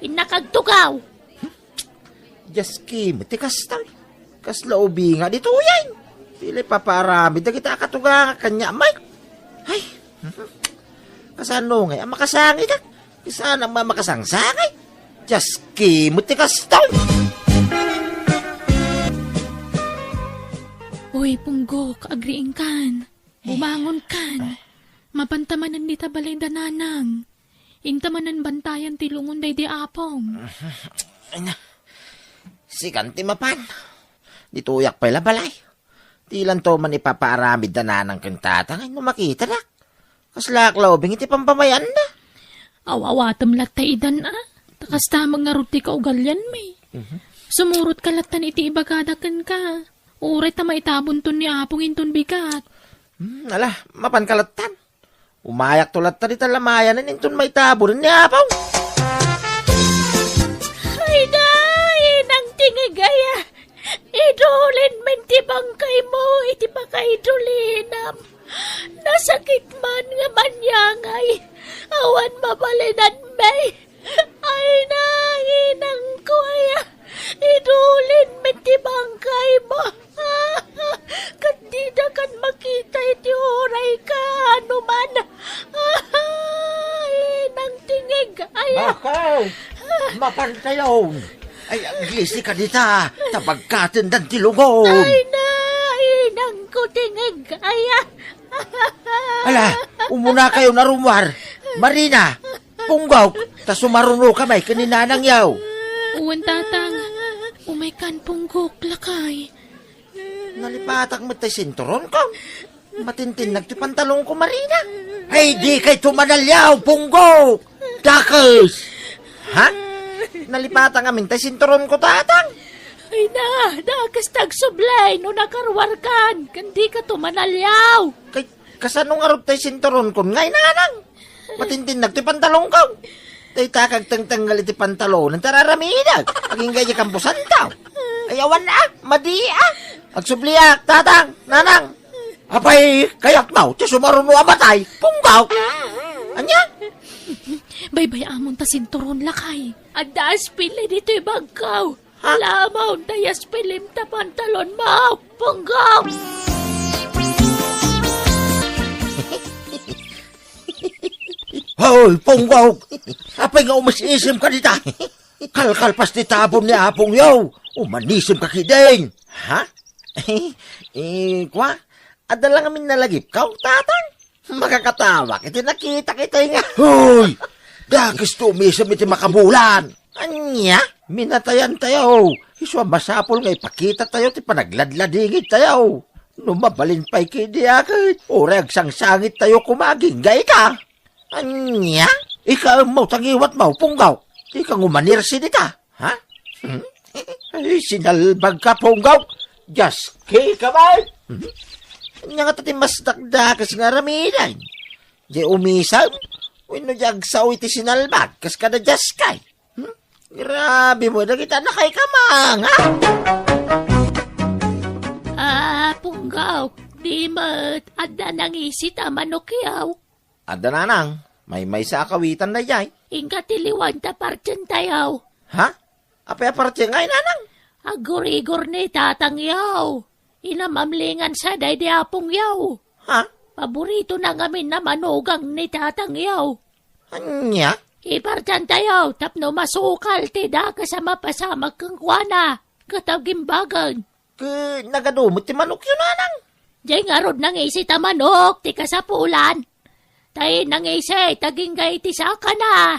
Innak agtugaw. Dios ki met ti kasta. Kasla ubing nga ditoyen. Ti la ipapaaramid dagiti a katugangak kaniak, may. Ay, mhm. Kasano ngay a makasangitak? Saan a ma-, makasangsangit? Dios ki met ti kasta. Uy, Punggok, agriingkan. Bumangonkan. Mapanta manen dita balay da Nanang. Inta manen bantayan ti lungon daydi apong. Ay na. Sikan ti mapan. Ditoyak pay la balay. Dilanto man ipapaaramid da Nanang ken Tatang no makitadak. Kaslaak la ubing iti pampamayanna. Aw-awatem latta idan a. Ta kasta met ngarud ti kaugalianmi. Mhm. Sumurotka lattan iti ibagada kenka. Uray ta maitabonton ni Apong inton bigat. Hmm, ala, mapanka lattan. Umayakto latta dita lamayanen inton maitabonen ni Apong. Ay na, inang tingig aya. Idulinmin ti bangkaymo iti pakaidulinam. Nasakit man nga maniangay. Awan mabalinanmi. Ay na, inangko aya. Idulinmin ti bangkaymo. Ket didakan makita iti uray kaano man. Inang tingig aya. Bakit? Mapantayon. Ay, aglisi ka dita, ta pagkatendan ti lugom. Ay na, inangko tingig aya. Ala, umunakayo a rummuar. Marina, Punggok, ta sumarunoka may ken ni Nanangyo. Wen, Tatang. Umaykan, Punggok, lakay. Nalipatak met tay sinturonko. Matintinnag ti pantalonko, Marina. Ay, dikay tumanaliaw, Punggok! Dakes! Ha? Nalipatan ngamin tay sinturonko, Tatang. Ay na, dakes ti agsubli no nakaruarkan, ken dika tumanaliaw. Kay, kasano ngarud tay sinturonkon ngay, Nanang? Matintinnag ti pantalonko. Dayta kagtengtengngel iti pantalon, ta raramidak. Agingga iti kampusanto. Ay, awan a, madi a. Agsubliak, Tatang, Nanang. Apay, kayatmo ti sumaruno a matay, Punggok? Ania? Baybay-amon ta sinturon, lakay. Adda aspili ditoy bagko. Ha? Lamaon ta aspilim ta pantalonmo, Punggok! Hoy, Punggok! Apay nga umis-isim ka dita? Kalkalpas ti tabon ni Apongyo. Umanisim ka kidin. Ha? Eh, kwa? Adda lang amin nalagipko, Tatang? Makakatawak iti nakitak itay nga. Hoy! Dakes ti umisim iti makabulan. Ania? Minatayan tayo. Isu a masapul nga ipakita tayo ti panagladladingit tayo. No mabalin pay kidi aket, uray agsangsangit tayo koma agingga ita. Ania? Ikaemmo ta ngiwatmo, Punggok. Dika ngumanirsi dita, ha? Hmm? Ay, sinalbag ka, Punggok. Just kick away. Hmm? Ania nga ta ti mas dakdakes nga aramiden? Di umisem? Wenno di agsao iti sinalbag, kas kada just kay? Hmm? Grabe mo, dagita na kay kamang, ha? Ah, Punggok, di met, adda nangisit a manokyo. Adda nanang, maymaysa a kawitan daydiay. Inka ti liwan ta partien tayo. Ha? Apay a partien ngay, nanang? Aggurigor ni tatangyo. Inamamlingan sa daydi apongyo. Ha? Paborito na ngamin na manugang ni tatangyo. Ania? Ipartian tayo tapno masukal ti dakes a mapasamak kenkuana ket agimbagen. Ket nagadu met ti manokyo, nanang? Diay ngarud nangisit a manok ti kasapulan. Tay nangisit agingga iti sakana.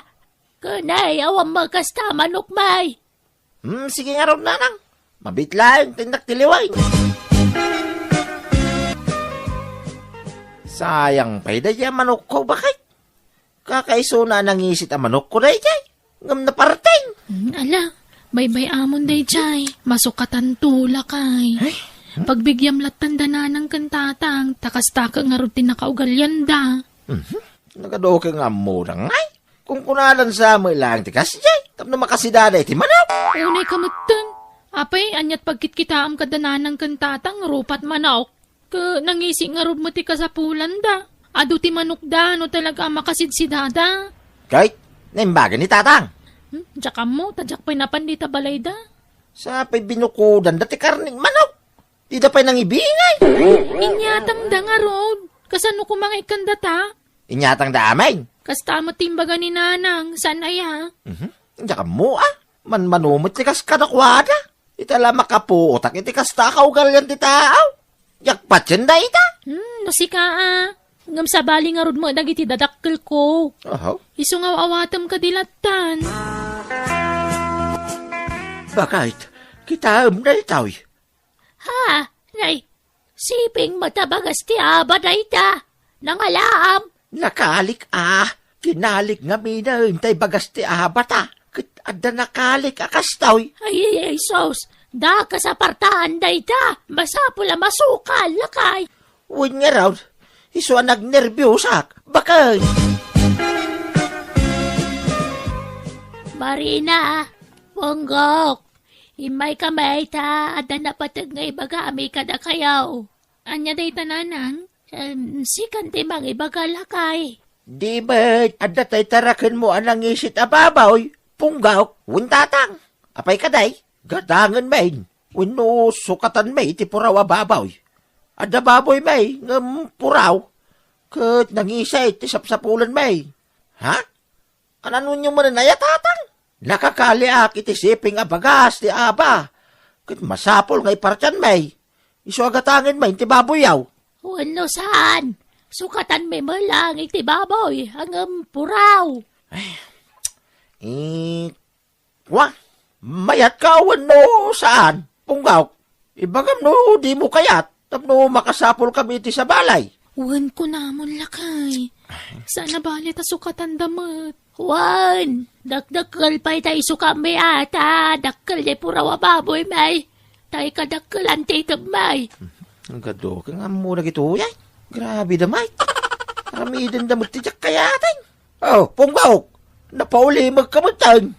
Ken ay, awan met kasta manok may. Hmm, sige ngarud, nanang. Mabiit laeng ti innak ti liwen. Sayang pay daydiay a manokko, baket. Kakaisuna a nangisit a manokko daydiay. Ngem naparteng. Hmm, ala, baybay-amon daydiay. Masukatanto, lakay. Ay. Pagbigyam lattan da nanang ken tatang, ta kasta ket ngarud ti nakaugalianda. Mhm. Nagadu ket nga ammoda ngay. Kunkunadan sa met laeng ti kasdiay, tapno makasidada iti manok. Unay ka metten. Apay, aniat pagkitkitaem kada nanang ken tatang, rupat manok. Ket nangisi ngarud met ti kasapulanda. Adu ti manokda no talaga a makasidsidada. Ket, naimbag ni tatang. Hmm, diak ammo, ta diak pay napan dita balayda. Sa pay binukudanda ti karnen manok. Dida pay nangibingay. Inyatangda ngarud. Kasano koma nga ikkandata? Inyatangda amin. Kasta met ti imbaga ni nanang, saan aya? Mhm. Diak ammo, a. Manmano met ti kas kadakuada. Ita la makapuotak iti kasta a kaugalian ti tao. Diak patien dayta. Hmm, no sika a. Ngem sabali ngarud met dagiti dadakkelko. Aha. Isu nga aw-awatem kadi lattan. Bakit? Kitaem daytoy. Ha? Nay, siping met a bagas ti aba dayta. Nangalaam. Nakalik a. Kinalik ngaminen tay bagas ti abata. Ket adda nakalik a kastoy. Ay, ay, ay, sus. Dakes a partaan dayta. Masapul a masukal, lakay. Wen ngarud, isu a nagnerbiosak. Bakit? Marina, Punggok, immayka met ta adda napateg nga ibagami kadakayo. Ania dayta, nanang? Em, sikan ti mangibaga, lakay. Di met, adda tay tarakenmo a nangisit a baboy, Punggok, wen tatang. Apay kadi? Gadangen met. Wenno sukatan met iti puraw a baboy. Adda baboy met, ngem puraw. Ket nangisit ti sapsapulen met. Ha? Kananonyo manen aya, tatang? Nakakaliak iti siping a bagas ti aba. Ket masapul nga ipartianmi. Isu a gatangenmi ti baboyyo. Wenno saan? Sukatanmi met lang iti baboy, ngem puraw. Eh, wa, mayatka wenno saan? Punggok, ibagam no dimo kayat tapno makasapulkami iti sabali. Wen, kunamon, lakay. Saan a bale ta sukatanda met. Wen, dakdakkel pay ta isukammi a ta dakkel ti puraw a baboymi. Tay kadakkelan ti itedmi. Ang gado, kang ammo dagitoy, ay. Grabe da, Mike. Aramidenda met ti diak kayaten. Oh, Punggok, napaulimekka metten.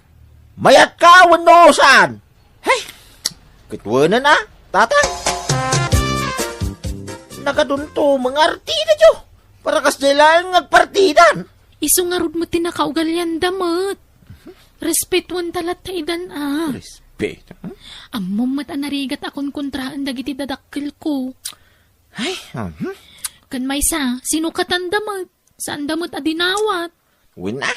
Mayatka wenno saan? Hey, kitwenen a, tatang. Nagadunto, mga artida, jo. Para kasdiay laeng nga agpartidan. Isu ngarud met ti nakaugalianda met. Respetuenta latta idan a. Respeto? Ammom met a narigat a konkontraen dagiti dadakkelko. Ay, mhm. Ken maysa, sinukatanda met. Saanda met a dinawat. Wen a,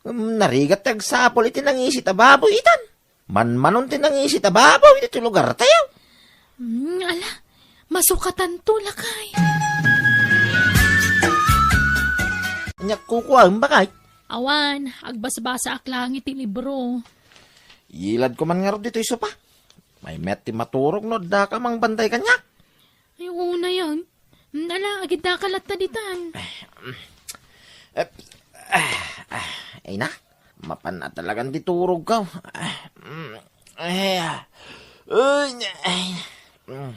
ngem narigat ti agsapul iti nangisit a baboy itan. Manmanon ti nangisit a baboy iti lugartayo. Hmm, ala, masukatanto, lakay. Ania kukuam, bakit? Awan, agbasbasaak lang iti libro. Iladko man ngarud ditoy sopa. Mayat ti maturog no addaka mangbantay kaniak. Ay, unayan. Ala, agiddaka latta ditan. Eh, eh, eh, ay na, mapan na talagan ti turogko. Eh, mm, eh, ah. Ay, ay, mm,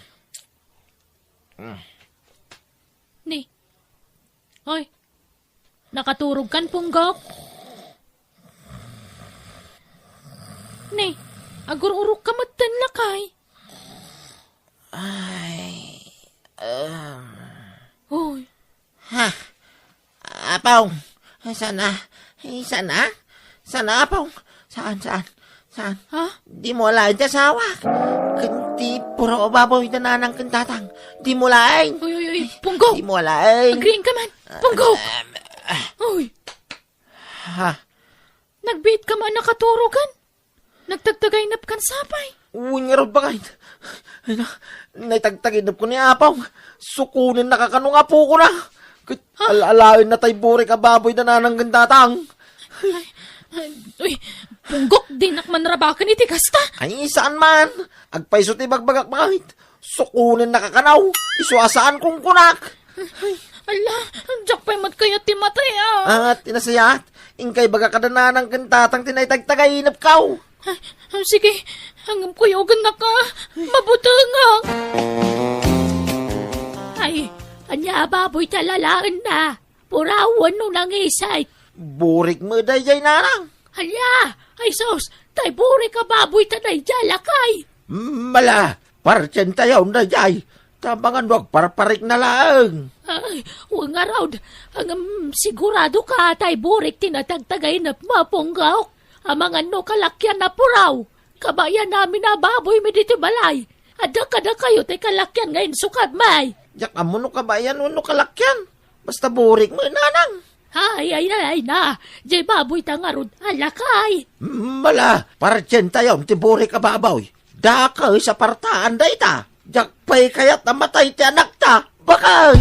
mm. Ni. Hoy. Nakaturogkan, Punggok? Ni, agur-urokka metten, lakay. Ay, um. Hoy. Ha? Apong, saan a? Saan a? Saan a, Apong? Saan, saan? Saan? Ha? Dimo alaen ti asawak. Ken ti puraw a baboy da nanang ken tatang. Dimo alaen. Uy, uy, uy, Punggok! Dimo alaen. Agriingka man. Punggok! Um, ah. Uy. Ha? Nagbiitka man a nakaturogan? Nagtagtagainepkan sapay? Wen ngarud, bakit? Ay na, naitagtagainepko ni Apong. Sukonennaka kano nga apokona. Ket ha? Al-alaenna tay burik a baboy da nanang ken tatang. Ay, ay, uy, Punggok, dinak man rabaken iti kasta. Ay, saan man. Agpayso ti ibagbagak, bakit? Sukonennaka kano. Isu a saan kunkunak. Ay, ala, diak pay met kayat ti matay, ah. Ah, ti nasayaat, inka ibaga kada nanang ken tatang ti naitagtagainepko. Ah, ah, sige, ngem kuyogennaka, mabutengak. Ay, ania a baboy ti alaenna? Puraw wenno nangisit? Burik met daydiay, nanang. Ania? Ay sus, tay burik a baboy ta daydiay, lakay. Mala, partientayon daydiay. Ta amangan no agparparikna laeng. Ay, wen ngarud, ngem siguradoka tay burik ti natagtagainepmo, Punggok? Amangan no kalakian a puraw. Kabayan amin a baboymi ditoy balay. Adda kadakayo ti kalakian nga insukadmi. Diak ammo no kabayan wenno kalakian. Basta burik met, nanang. Ay, ay, ay, ay na. Diay baboy ta ngarud, a lakay. Mala, partientayon ti burik a baboy. Dakes a partaan dayta. Diak pay kayat a matay ti anakta, bakay!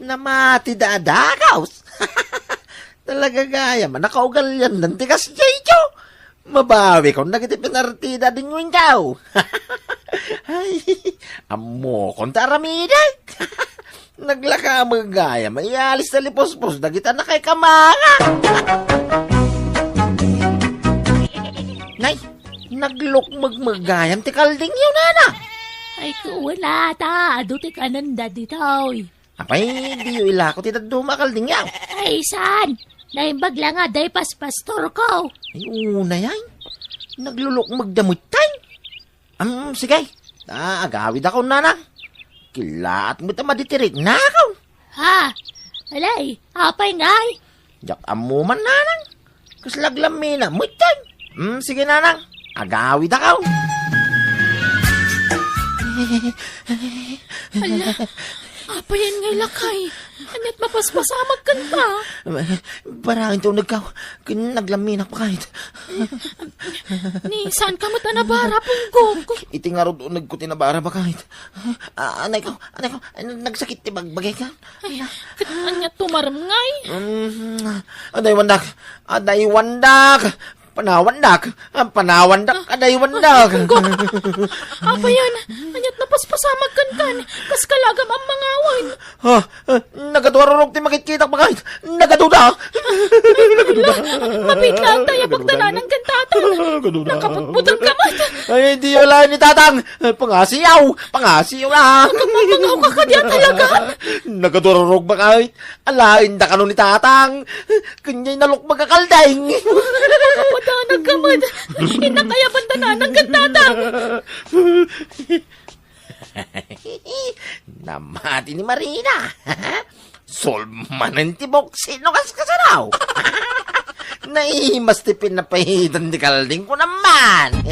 Namati da a dagus. Talaga gayam a nakaugalian ti kasdiay. Mabawikon dagiti pinartida a dinngengko. Ay, ammokon ta aramidek. Naglaka met gayam a iyalis ta lipuspos dagiti nakaikamaga. Nay, naglukmeg met gayam ti kaldingyo, nana. Ay, kuwala ta, adu ti kanenda ditoy. Apay, diyo ilako ti dadduma a kaldingyo? Ay, saan? Naimbag la nga, day paspastorko. Ay, unay ay. Naglulukmeg da met tay. Am, sige. Ta, agawidakon, nanang. Kilaat met a maditiriknakon. Ha? Alay, apay ngay? Diak ammo man, nanang. Kasla aglammina met tay. Hmm, sige, nanang. Agawidakon. Ala, apayen ngay lakay? Ania't mapaspasamak kenka? Barang ti unegko. Ken aglaminak, bakay. Ni, saanka met a nabara, Punggok? Iti ngarud unegko ti nabara, bakay. Ah, anayko, anayko, nagsakit ti bagbagayko. Ay, ket ania tumarem ngay? Mm, adaywandak, adaywandak, panawandak, ah, panawandak, adaywandak. Ay, Punggok. Apayen, ania't napaspasamak kenka? Kaskala agam a mangawan. Ha? Ah, nagaduarurog ti makitkitak, bakay. Nagaduda. Ala, mabitla tay a pagdananang ken tatang. Nagaduda. Nakaputputek ka met. Ay, diyo laeng ni tatang. Pangasiw. Pangasiw la. Nagpapangawka kadi a talaga? Nagaduarurog, bakay. Alaenda kano ni tatang. Ken diay nalukmeg a kalding. Nakapadanag ka met. Innak aya pagdananang ken tatang. Namati ni Marina. Solmanen ti buksi no kaskasaraw. Naimas ti pinapahitan ti kalding ko naman.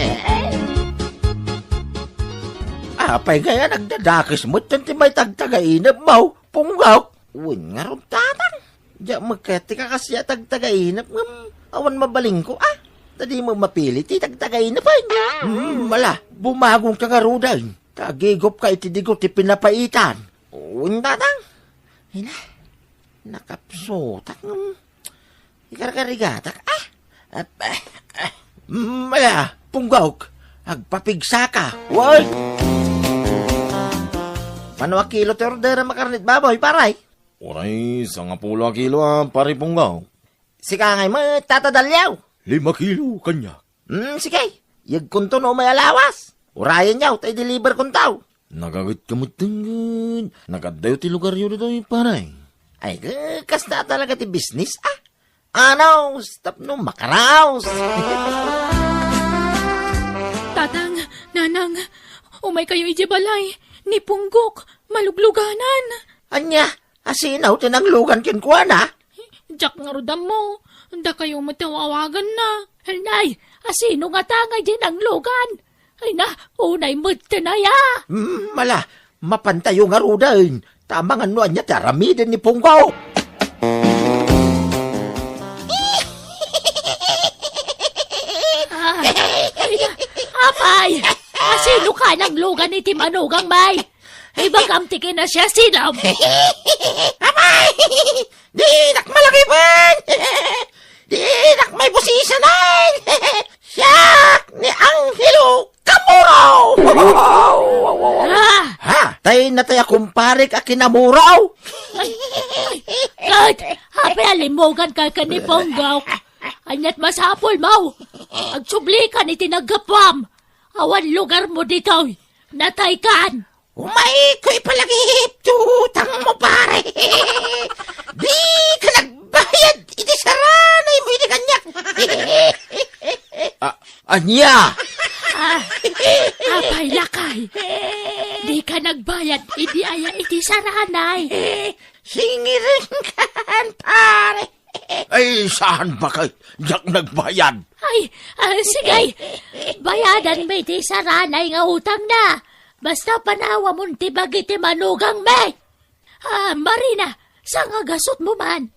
Apay kaya nagdadakes met ti may tagtagainep mo, Punggok? Wen ngarud, tatang. Diak met kayat ti kakasdiay a tagtagainep ngem awan mabalinko, a. Ta di met mapili ti tagtagainep, ay. Hmm, ala, bumagongka ngaruden. Ta agigupka iti digo ti pinapaitan. Wen, tatang. Ina, nakapsutak ngem ikarkarigatak, a. Ap-, ah, ah. Hmm, ala, Punggok, agpapigsaka. Wen! Mano a kilo ti orderem a karne iti baboy, pare? Uray, sangapulo a kilo a, Pare Punggok. Sika ngay met, Tata Dalyaw. Lima kilo, kaniak. Hmm, sige. Yegkonto no umay a lawas. Urayenyo, ta i-deliver konto. Nagaget ka met, tengged. Nagadayo ti lugaryo ditoy, pare. Ay, ka-, kasta talaga ti business, a. Anaw, tapno makaraos. Tatang, nanang, umay kayo idiay balay. Ni Punggok, malugluganan. Ania? Asino ti nanglugan kenkuana? Diak ngarud ammo. Dakayo met ti aw-awaganna. Nay, asino ngata ngay diay nanglugan? Ay na, unay met ti naya. Hmm, ala, mapantayo ngaruden. Ta amangan no ania ti aramiden ni Punggok. Ah, ay na, apay, asino ka nanglugan iti manugang, may? Ibagam ti kinasiasiam. Apay! Dinak malagipen! Dinak maibusisanan! Siak ni Angelo Kamuraw! Ah! Ha? Tay natay a kumparek a kinamuraw? Ay, ay, ay, apay a limmugan ka ken ni Punggok? Ania't masapul mo? Agsubli ka iti naggapuam. Awan lugar mo ditoy. Natay kan. Umay ko ipalagip ti utang mo, pare. Di ka nagbayad iti saranay mo iti kaniak. Ah, ania? Ah, apay lakay. Di ka nagbayad idi aya iti saranay. Singiring kan, pare. Ay, saan, bakay? Diak nagbayad. Ay, ah, sige. Bayadan mi ti saranay nga utang na. Basta panawamon ti bagi ti manugang mi. Ah, Marina, saan nga gasut mo man?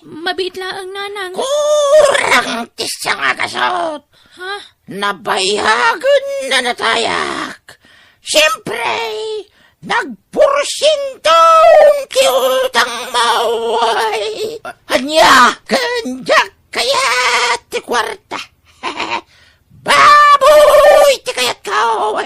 Mabiit laeng, Nanang. Kurang ti sangagasot. Ha? Nabayagen a natayak. Siempre, nagporsiento ti utangmo. Ay, ania? Ken diak kayat ti kuarta. Baboy ti kayatko.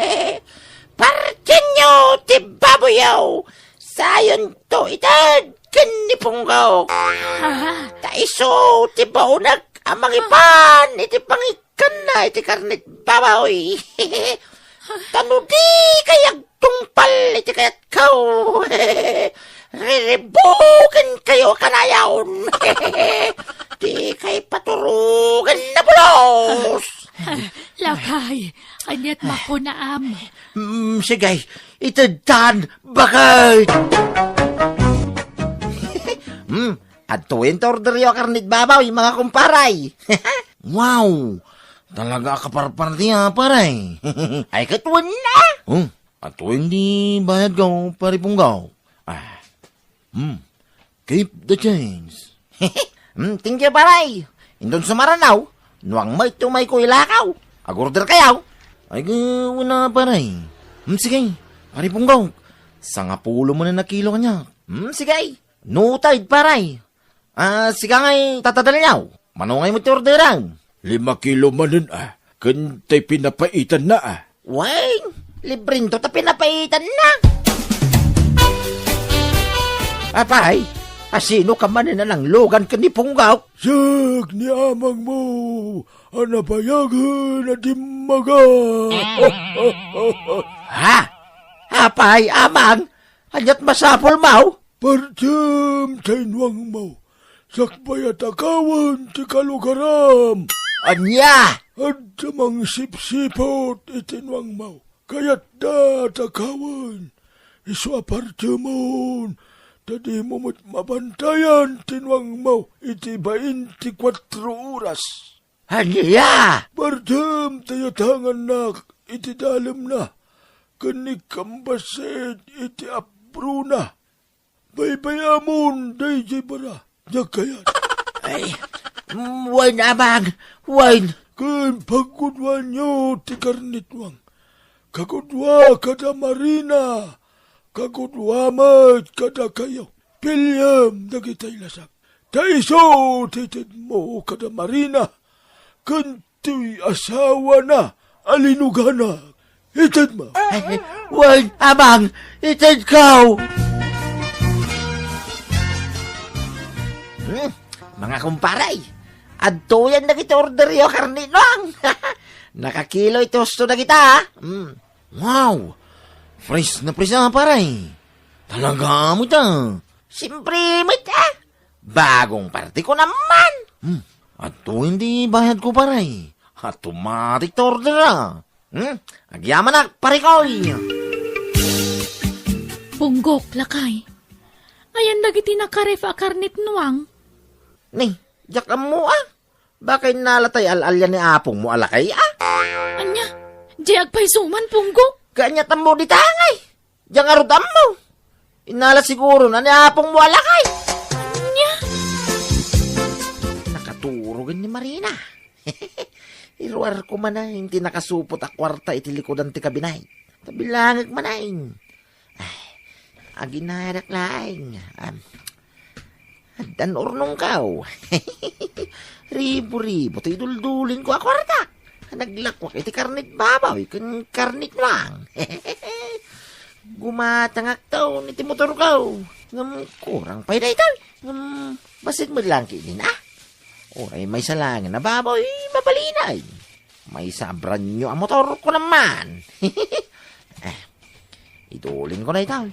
Partienyo ti baboyyo. Sayonto ited ken ni Punggok. Ah. Ta isu ti baonek a mangipan iti pangikkanna iti karnit baboy. Ta no dikay agtungpal iti kayatko, riribukenkayo a kanayon. Dikay paturogen a bulos. Lakay, aniat makunaam? Mm, sige, itedtan, bakit? Hmm, adtoyen ti orderyo a karnit baboy, mga kumparay. Wow! Talaga a kaparparti, ah, pare. Ay, ket wen na! Hmm, adtoyen ti bayadko, pare Punggaw. Ah, hmm, keep the change. Hmm, thank you, pare. Inton sumarannaw, nuang met ti umayko ilakaw. Agorder kayo. Ay, wen na, pare. Hmm, sige, pare Punggaw. Sangapulo manen a kilo kaniak. Hmm, sige. Noted, pare. Ah, sika ngay tatadalyaw. Mano ngay met ti orderam? Lima kilo manen, ah. Ken tay pinapaitanna, ah. Wen, librento ta pinapaitanna. Apay, asino ka manen a nanglugan ken ni Punggok? Siak ni amangmo a nabayagen a dimmaga. Ha? Apay, amang? Aniat masapulmo? Partiem ta inuangmo, sakbay a takawen ti kalugaram. Ania? Adda mangsipsiput iti inuangmo. Kayatda a takawen. Isu a partiemon, ta dimo met mabantayan ti inuangmo iti bainti kuatro oras. Ania? Partiem ta iyatangannak iti dalemna, ken ni kambassit iti abrona. Baybay-amon daydiay bara, diak kayat. Ay, mm, wen, amang, wen. Ken paggudoanyo ti karnitnuang. Kagudua kada Marina, kagudua met kadakayo. Piliem dagitay lasag. Ta isu ti itedmo kada Marina, ken ti asawana a linugana. Itedmo. Ay, wen, amang, itedko. Hmm, mga kumparay, adtoyen dagiti orderyo a karnitnuang. Nakakilo iti husto dagita, ah. Hmm. Wow! Fresh na fresh, ah, pare. Talaga met, ah. Siyempre met, ah. Bagong parte ko naman. Hmm. Adtoyen ti bayadko, pare. Automatic ti order, ah. Hmm? Agyamanak, pare koy. Punggok, lakay. Ayan dagiti nakaref a karnitnuang? Ni, diak ammo, ah. Baka innala tay al-alia ni apongmo a lakay, ah. Ania? Diay agpayso man, Punggok? Kaaniat ammo dita, ngay? Diay ngarud ammo. Innala siguro na ni apongmo a lakay. Ania? Nakaturogen ni Marina. Iruarko manen ti nakasupot a kuarta iti likudan ti kabinet. Ta bilangek manen. Ay, aginarak laeng. Am, addan urnongko. Ribu-ribu ti iduldulinko a kuarta. Naglakwak iti karnit baboy ken karnit nuang. Gumatangakto iti motorko. Ngem kurang pay daytoy. Ngem bassit met laeng ketdin, ah. Uray maysa laengen a baboy, mabalinay. Maysa a brand new a motor ko naman. Eh, idulinko daytoy.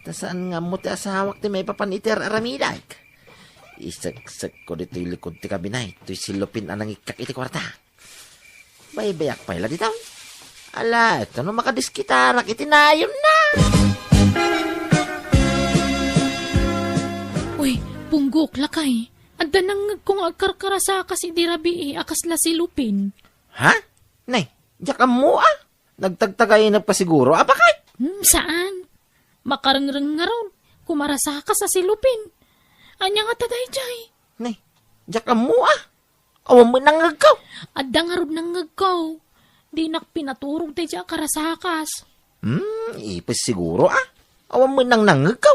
Ta saan nga ammo ti asawak ti maipapan iti ar-aramidek. Iseksekko ditoy likod ti kabinet, toy silupin a nangikkak iti kuarta. Baybayak pay la ditoy. Ala, ito no makadiskitarak iti nayonna. Uy, Punggok, lakay. Adda nangngegko nga agkarkarasakas idi rabii a kasla silupin. Ha? Nay, diak ammo, ah. Nagtagtagainep ka siguro, a, bakit? Hmm, saan? Makarengreng ngarud, kumarasakas a silupin. Ania ngata daydiay? Nay, diak ammo a. Awan met nangngegko. Adda ngarud nangngegko. Dinak pinaturog daydiay a karasakas. Hmm, ipis siguro a. Awan met nang nangngegko.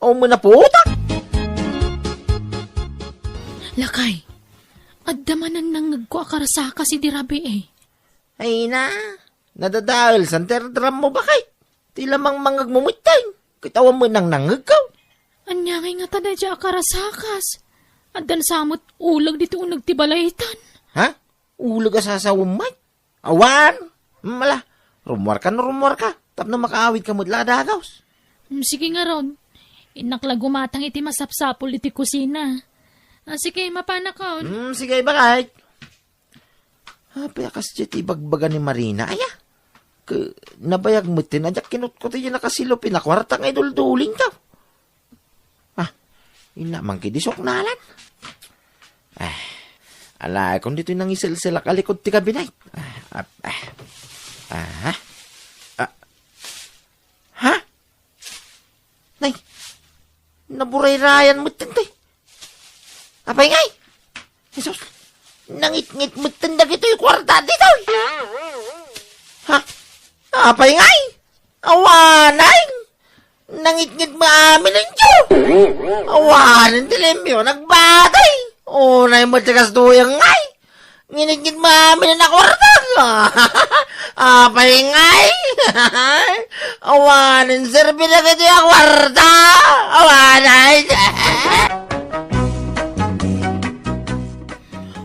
Awan met naputak. Lakay, adda manen nangngegko a karasakas idi rabii. Ay na, nadadael san ti ardram mo, bakay. Ti lamang mangngegmo metten, ket awan met nang nangngegko. Ania ngay ngata daydiay a karasakas? Addan sa met uleg ditoy uneg ti balaytan. Ha? Uleg a sasawem met? Awan! Mala, rummuarka no rummuarka, tapno makaawidka met la a dagus. Mm, sige ngarud. Innak la gumatang iti masapsapul iti kusina. Ah, sige, mapanakon. Mm, sige, bakay. Apay a kasdiay ti ibagbaga ni Marina, aya? Ke, nabayag metten a diak kinutkot iti nakasilup a kuarta nga iduldulingko. Ah, inna man kidi suknalan. Ah, alaekon ditoy nangiselselak a likod ti kabinet. Ah, ah, ah. Ah, ah. Ha? Nay, naburayrayan metten ti. Apay ngay? Jesus, nangitngit metten dagitoy kuarta ditoy. Ha? Apay ngay? Awanay! Nangitngit maamin inyo! Awanen ti limpio, nagbatay! Unay met ti kastoy ngay! Nginitngit maamin a kuarta! Apay ngay! Awanen serbi dagitoy a kuarta! Awanay!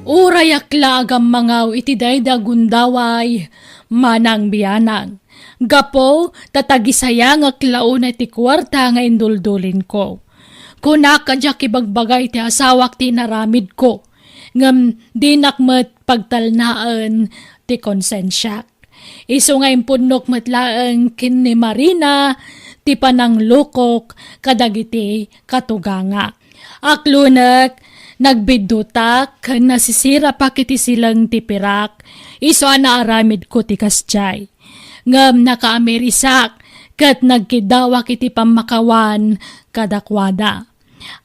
Uray ak la a gammangaw iti daydi a gundaway, manang bianang. Gapu ta tagisayangak la unay ti kuarta nga induldulinko. Kunak a diak ibagbaga iti asawak ti inaramidko, ngem dinak met pagtalnaen ti konsensiak. Isu nga impunnok met laeng ken ni Marina ti pananglukok kadagiti katugangak. Aklonek, nagbiddutak ken nasisirapak iti sileng ti pirak, isu a naaramidko ti kasdiay. Ngem nakaamirisak ket nagkiddawak iti pammakawan kadakuada.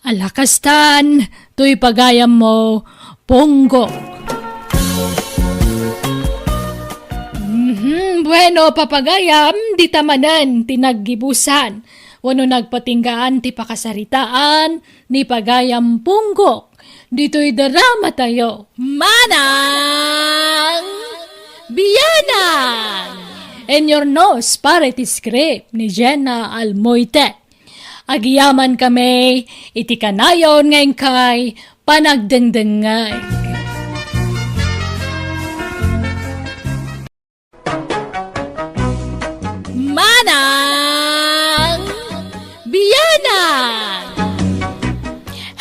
Ala kastan, toy pagayammo, Punggok. Mhm, bueno, papagayam, dita manen ti naggibusan wenno nagpatinggaan ti pakasaritaan ni pagayam Punggok ditoy drama tayo, Manang Bianang! In your nose, pare ti script ni Jenna Almoite. Agyamankami iti kanayon nga inkay panagdengdengngeg. Manang Bianang!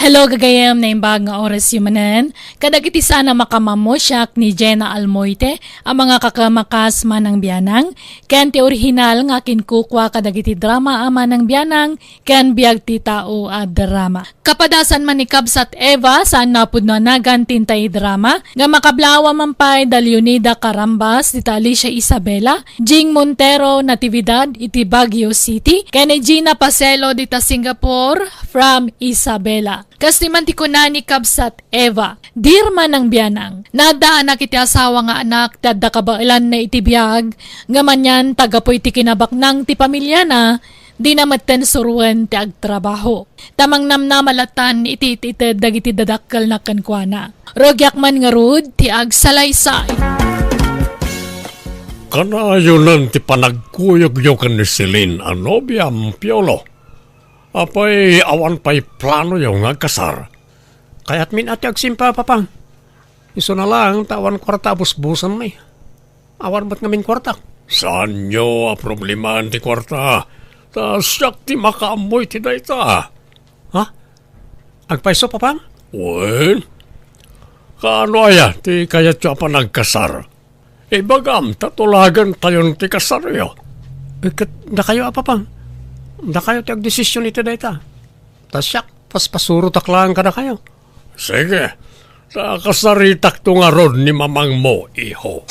Hello, gagayem, naimbag nga oras yu manen. Kadagiti saan a makamammo, siak ni Jenna Almoite, a mangakakamakas Manang Bianang, ken ti orihinal nga akinkukua kadagiti drama a Manang Bianang, ken Biag ti Tao a drama. Kapadasan man ni Kabsat Eva, saan napudno a nagan ti intay drama, nga makablaaw man pay da Leonida Carambas, dita Alicia Isabela, Jing Montero, Natividad, iti Baguio City, ken ni Gina Pacelo, dita Singapore, from Isabela. Kas ti man ti kuna ni Kabsat Eva, Dear Manang Bianang, naddaanak iti asawa nga anak ti adda kabaelanna iti biag, ngem anian ta gapu iti kinabaknang ti pamiliana, dina metten suruen ti agtrabaho. Ta mangnamnama latan iti it-ited dagiti dadakkelna kenkuana. Rugiak man ngarud ti agsalaysay. Kanayonan ti panagkuyogyo ken ni Celine a nobiam, Piolo. Apay, awan pay planoyo nga agkasar? Kayatmin a ti agsimpa, Papa. Isuna laeng ta awan kuarta a busbusenmi. Awan met ngamin kuartak. Saanyo a problemaen ti kuarta? Ta siak ti makaammo iti dayta. Ha? Agpayso, Papa? Wen? Kaano aya ti kayatyo a panagkasar? Ibagam ta tulagentayon ti kasaryo. Eh, ket dakayo, Apapang. Dakayo ti agdesisyon iti dayta. Ta siak, paspasurotak laeng kadakayo. Sige, ta kasaritakto ngarud ni mamangmo, iho.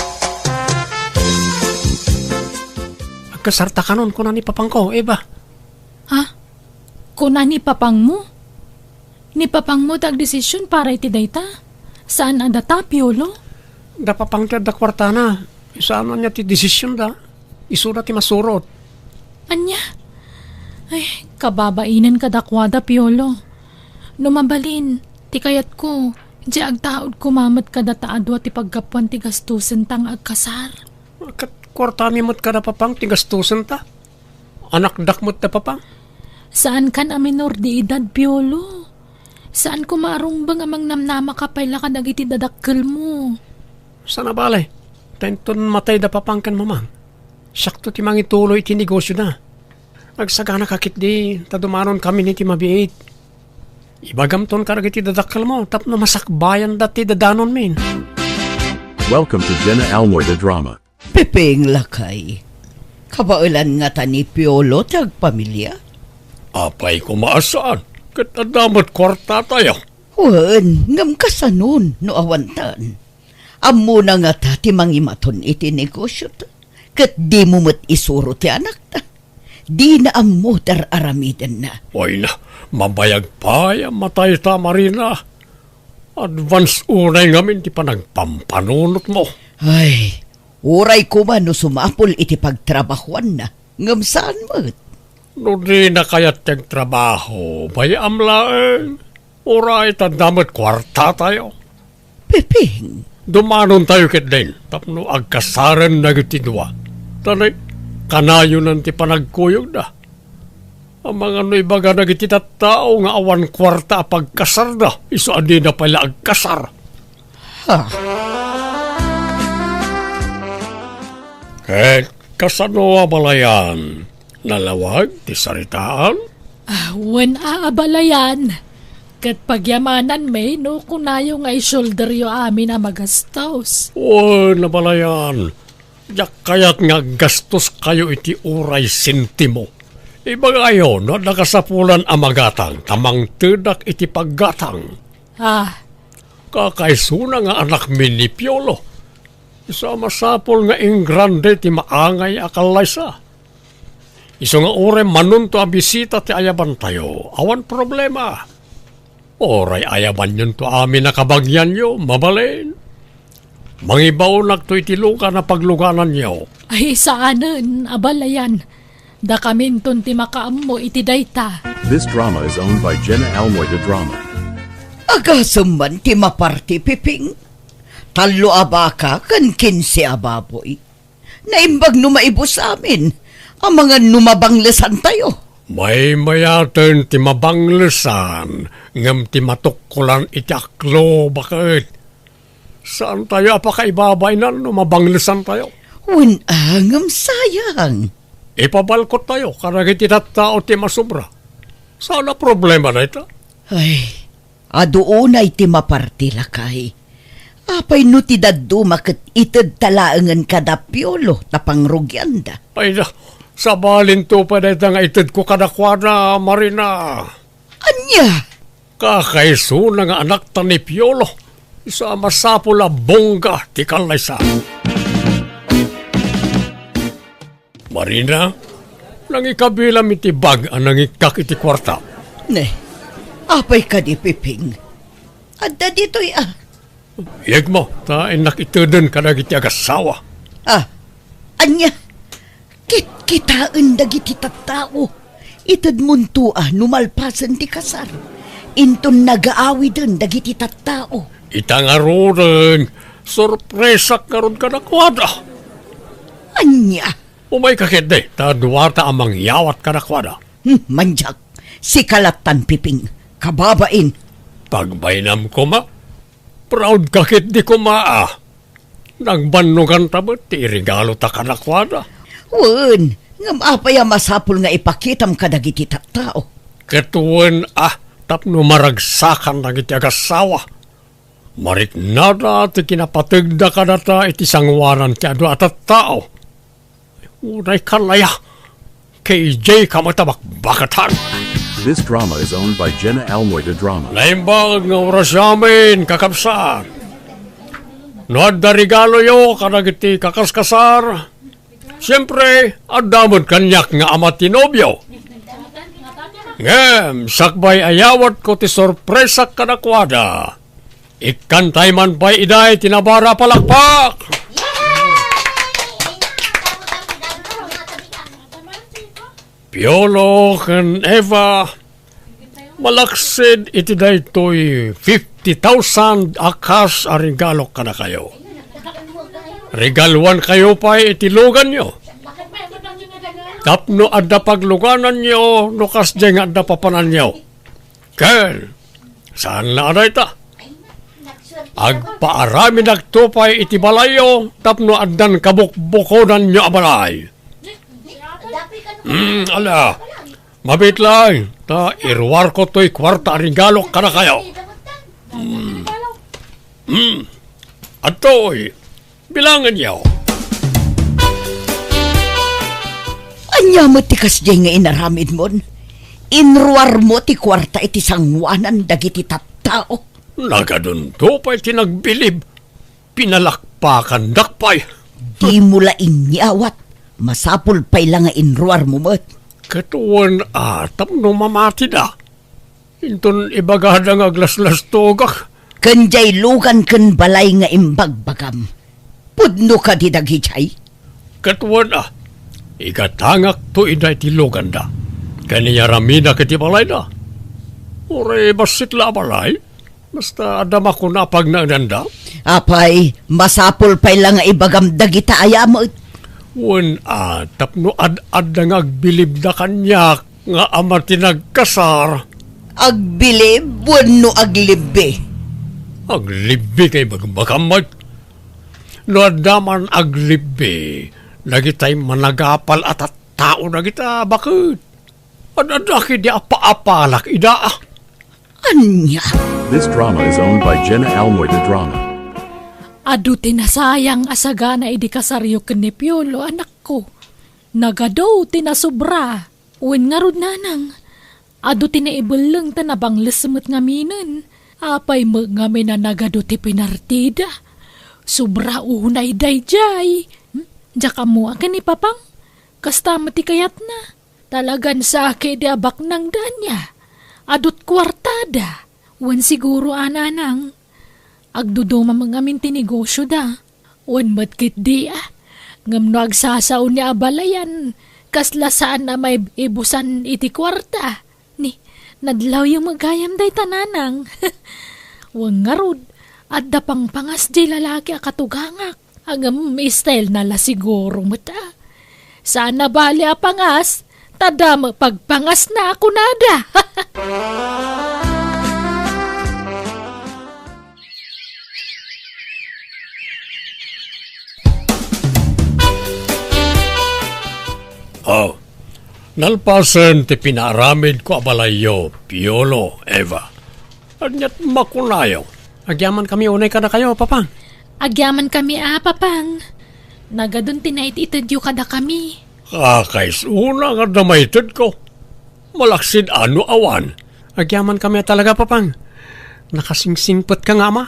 Agkasarta kanon, kuna ni papangko, Eva. Ha? Kuna ni papangmo? Ni papangmo ti agdesision para iti dayta? Saan a data, Piolo? Da papang ti adda kuartana. Saan ania ti desisionda? Isuda ti masurot. Ania? Ay, kababainen kadakuada, Piolo. No mabalin, ti kayatko, di agtaud koma met kadata a dua ti paggapuan ti gastosenta nga agkasar. Ket kuartami met kada papang ti gastosenta? Anakdak met da papang? Saankan a minor de edad, Piolo. Saan koma a rumbeng a mangnamnamaka pay la kadagiti dadakkelmo. Saan a bale, ta inton matay da papang ken mamang, siakto ti mangituloy iti negosioda. Agsaganaka ketdi ta dumanonkamin iti mabiit. Ibagamton kadagiti dadakkelmo tapno masakbayanda ti dadanonmin. Welcome to Jenna Almoy the Drama. Piping, lakay. Kabaelan ngata ni Piolo ti agpamilia? Apay koma a saan? Ket adda met kuartatayo. Wen, ngem kasanon no awantan? Ammona ngata ti mangimaton iti negosiota, ket dimo met isuro ti anakta. Dina ammo ti ar-aramidenna. Ay na, mabayag pay a matayta, Marina. Advance unay ngamin ti panagpampanunotmo. Ay, uray koma no sumapul iti pagtrabahoanna, ngem saan met. No dina kayat ti agtrabaho, bay-am laeng. Uray ta adda met kuartatayo. Piping. Dumanontayo ketdin tapno agkasaren dagiti dua. Ta nay, kanayonan ti panagkuyogda. Amangan no ibaga dagiti tattao nga awan kuarta a pagkasarda, isu a dida pay la agkasar. Ha? Ket kasano a balayan? Nalawag ti saritaan? Ah, wen a, abalayan. Ket pagyamananmi no kunayo nga isulderyo amin a magastos. Wen, abalayan. Diak kayat nga aggastoskayo iti uray sentimo. Ibagayo no adda kasapulan a magatang ta mangtedak iti paggatang. Ah. Kakaisuna nga anakmi ni Piolo. Isu a masapul nga ingrande ti maangay a kallaysa. Isu nga uray manunto a bisita ti ayabantayo, awan problema. Uray ayabanyonto amin a kabagianyo, mabalin. Mangibaonakto iti lugan a paglugananyo. Ay, saanen, abalayan. Dakaminton ti makaammo iti dayta. This drama is owned by Jenna Almoy the Drama. Agasem man ti maparti, Piping. Tallo a baka ken kinse a baboy. Naimbag no maibus amin, amangan no mabanglesantayo. Maymayaten ti mabanglesan, ngem ti matukkolan iti aklo, baket. Saantayo a pakaibabainan no mabanglesantayo. Wen a, ngem sayang. Ipabalkottayo kadagiti tattao ti masobra. Saan a problema dayta. Ay, adu unay ti maparti, lakay. Apay no ti dadduma ket itedta laengen kada Piolo ta pangrugianda? Ay da, sabalinto pay dayta nga itedko kadakuada, Marina. Ania? Kakaisuna nga anakta ni Piolo. Isu a masapul a bongga ti kallaysa. Marina, nangikabilam iti bag a nangikkak iti kuarta. Ne, apay kadi, Piping? Adda ditoy a. Yegmo, ta innak iteden kadagiti agassawa. Ah, ania? Kitkitaen dagiti tattao. Itedmonto a no malpasen ti kasar. Inton nagaawiden dagiti tattao. Ita ngaruden, sorpresak ngarud kadakuada. Ania? Umayka ketdi, ta duata a mangyawat kadakuada. Hmm, mandiak. Sika lattan, Piping. Kababain. Pagbainam koma. Proud ka ketdi koma, a. Nagbannoganta met ti iregalota kadakuada. Wen, ngem apay a masapul nga ipakitam kadagiti tattao? Ket wen, a, tapno maragsakan dagiti agassawa. Mariknada ti kinapategda kadata iti sangoanan ti adu a tattao. Uray kalaya, K J ka met a bakbakatan. This drama is owned by Jenna Almoy de Drama. Naimbag nga oras amin, kakabsat. No adda regaloyo kadagiti kakaskasar, siempre, adda met kaniak nga ama ti nobio. Ngem sakbay a yawatko ti sorpresak kadakuada, ikkantay man pay idiay ti nabara a palakpak. Piolo ken Eva, malaksid iti daytoy fifty thousand a cash a regalok kadakayo. Regaluankayo pay iti luganyo. Tapno adda paglugananyo no kasdiay nga adda papananyo. Ken, saan la a dayta. Agpaaramidakto pay iti balayyo tapno addan kabukbukodanyo a balay. Hmm, ala, mabiit laeng, ta iruarko toy kuarta a regalok kadakayo. Hmm. Hmm. Adtoy, bilangenyo. Ania met ti kasdiay nga inaramidmon? Inruarmo ti kuarta iti sangoanan dagiti tattao. Nagadunto pay ti nagbilib. Pinalakpakandak pay. Dimo la inyawat. Masapul pay la nga inruarmo met. Ket wen a, tapno mamatida. Inton ibagada nga aglaslastogak. Ken diay lugan ken balay nga imbagbagam, pudno kadi dagidiay? Ket wen a, igatangakto idiay ti luganda, ken iyaramidak iti balayda. Uray bassit la a balay, basta adda makuna a pagnaedanda. Apay, masapul pay la nga ibagam dagita aya met. Wen a, tapno ad-adda nga agbilibda kaniak nga ama ti nagkasar. Agbilib wenno aglibbi? Aglibbi nga ibagbagam met. No adda man aglibbi, dagitay managapal a tattao dagita baket. Ad-adda ketdi a paapalak ida. Ania? This drama is owned by Jenna Almoy de Drama. Adu ti nasayang a sagana idi kasaryo ken ni Piolo, anakko. Nagadu ti nasobra. Wen ngarud, nanang, adu ti naibelleng ta nabangles met ngaminen. Apay met ngamin a nagadu ti pinartida? Sobra unay daydiay. Hmm? Diak ammo a ken ni Papang, kasta met ti kayatna. Talagan saki di a baknangda ania. Adut kuartada. Wen siguro a, nanang, agduduma met ngamin ti negosioda. Wen met ketdi a. Ngem no agsasaonen a balayan, kasla saan a maib-ibusan iti kuarta. Ni, nadlawyo met gayam dayta, nanang. Wen ngarud, adda pangpangas diay lalaki a katugangak. Ngem style na la siguro met a. Saan a bali a pangas, ta damo pagpangasna a kunada. Oh, nalpasen ti pinaaramidko a balayyo, Piolo, Eva. Ania't makunayo? Agyamankami unay kadakayo, Papang. Agyamankami a, Papang. Nagadun ti naititedyo kadakami. Kakaisuna nga adda maitedko. Malaksid a no awan. Agyamankami a talaga, Papang. Nakasingsingpetka nga ama.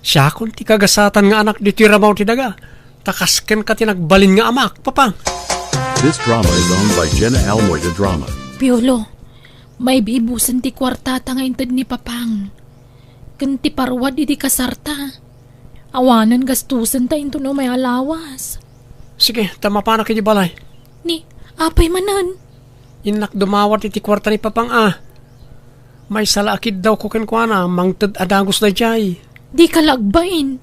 Siakon ti kagasatan nga anak ditoy rabaw ti daga. Ta kas kenka ti nagbalin nga amak, Papang. This drama is owned by Jenna Almoy de Drama. Piolo, maib-ibusen ti kuartata nga inted ni Papang. Ken ti parwad idi kasarta. Awanen gastosenta inton umay a lawas. Sige, ta mapanak iti balay. Ni, apay manen? Innak dumawat iti kuarta ni Papang a. Maysa la a kiddawko kenkuana, mangted a dagus daydiay. Dika la agbain.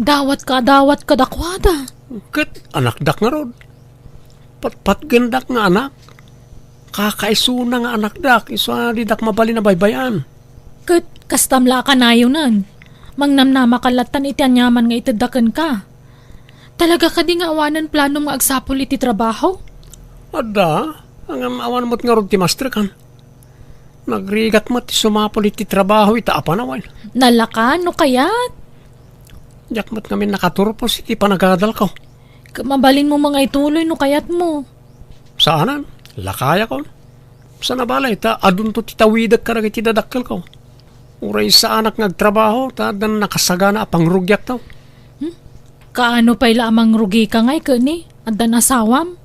Dawatka a dawat kadakuada. Ket anakdak ngarud. Patpatgendak nga anak. Kakaisuna nga anakdak, isu a didak mabalin a baybay-an. Ket kastam la a kanayonen. Mangnamnamaka lattan iti aniaman nga itedda kenka. Talaga kadi nga awanen planom nga agsapul iti trabaho? Adda, ngem awan met ngarud ti masterkan. Nagrigat met ti sumapul iti trabaho ita a panawen. Nalaka no kayat? Diak met ngamin nakaturpos iti panagadalko. Ket mabalinmo nga ituloy no kayatmo. Saanen, lakayakon. Saan a bale, ta adunto ti tawidek kadagiti dadakkelko. Uray saanak nga agtrabaho, ta addan nakasagana a pangrugiakto. Hmm? Kaano pay la a mangrugika ngay ket ni? Addan asawam?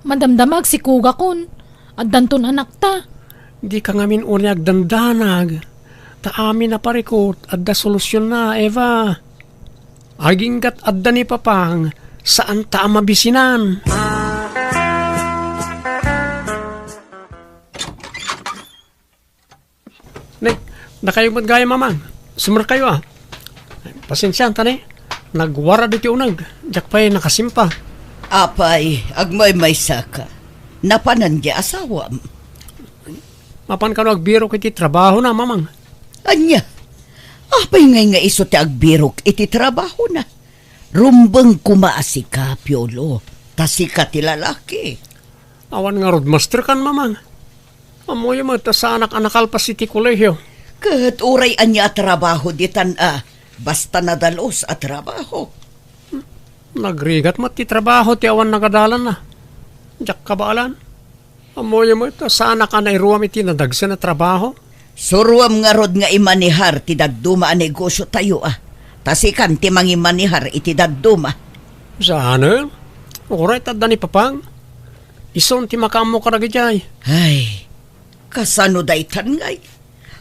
Madamdama agsikugakon. Addanton anakta. Dika ngamin unay agdandanag, ta amin a parikut adda solusionna, Eva. Aginggat adda ni Papang, saanta a mabisinan. Ne, dakayo met gayam, Mamang. Sumerkayo, a. Pasensianta ne. Nagwarad iti uneg. Diak pay nakasimpa. Apay, agmaymaysaka. Napanan ti asawam. Mapan kano agbirok iti trabahona, Mamang. Ania? Apay ngay nga isu ti agbirok iti trabahona? Rumbeng koma a sika, Piolo, ta sika ti lalaki. Awan ngarud masterkan, Mamang. Ammoyo met a saanak a nakalpas iti kolehio. Ket uray ania a trabaho ditan a, basta nadalus a trabaho. Nagrigat met ti trabaho ti awan nagadalanna. Diak kabaelan. Ammoyo met a saanak a nairuam iti nadagsen a trabaho. Suroam ngarud nga imanehar ti dadduma a negosiotayo, a. Ta sikan ti mangimanehar iti dadduma. Saanen? Uray ta adda ni Papang. Isun ti makaammo kadagijay. Ay, kasano daytan ngay?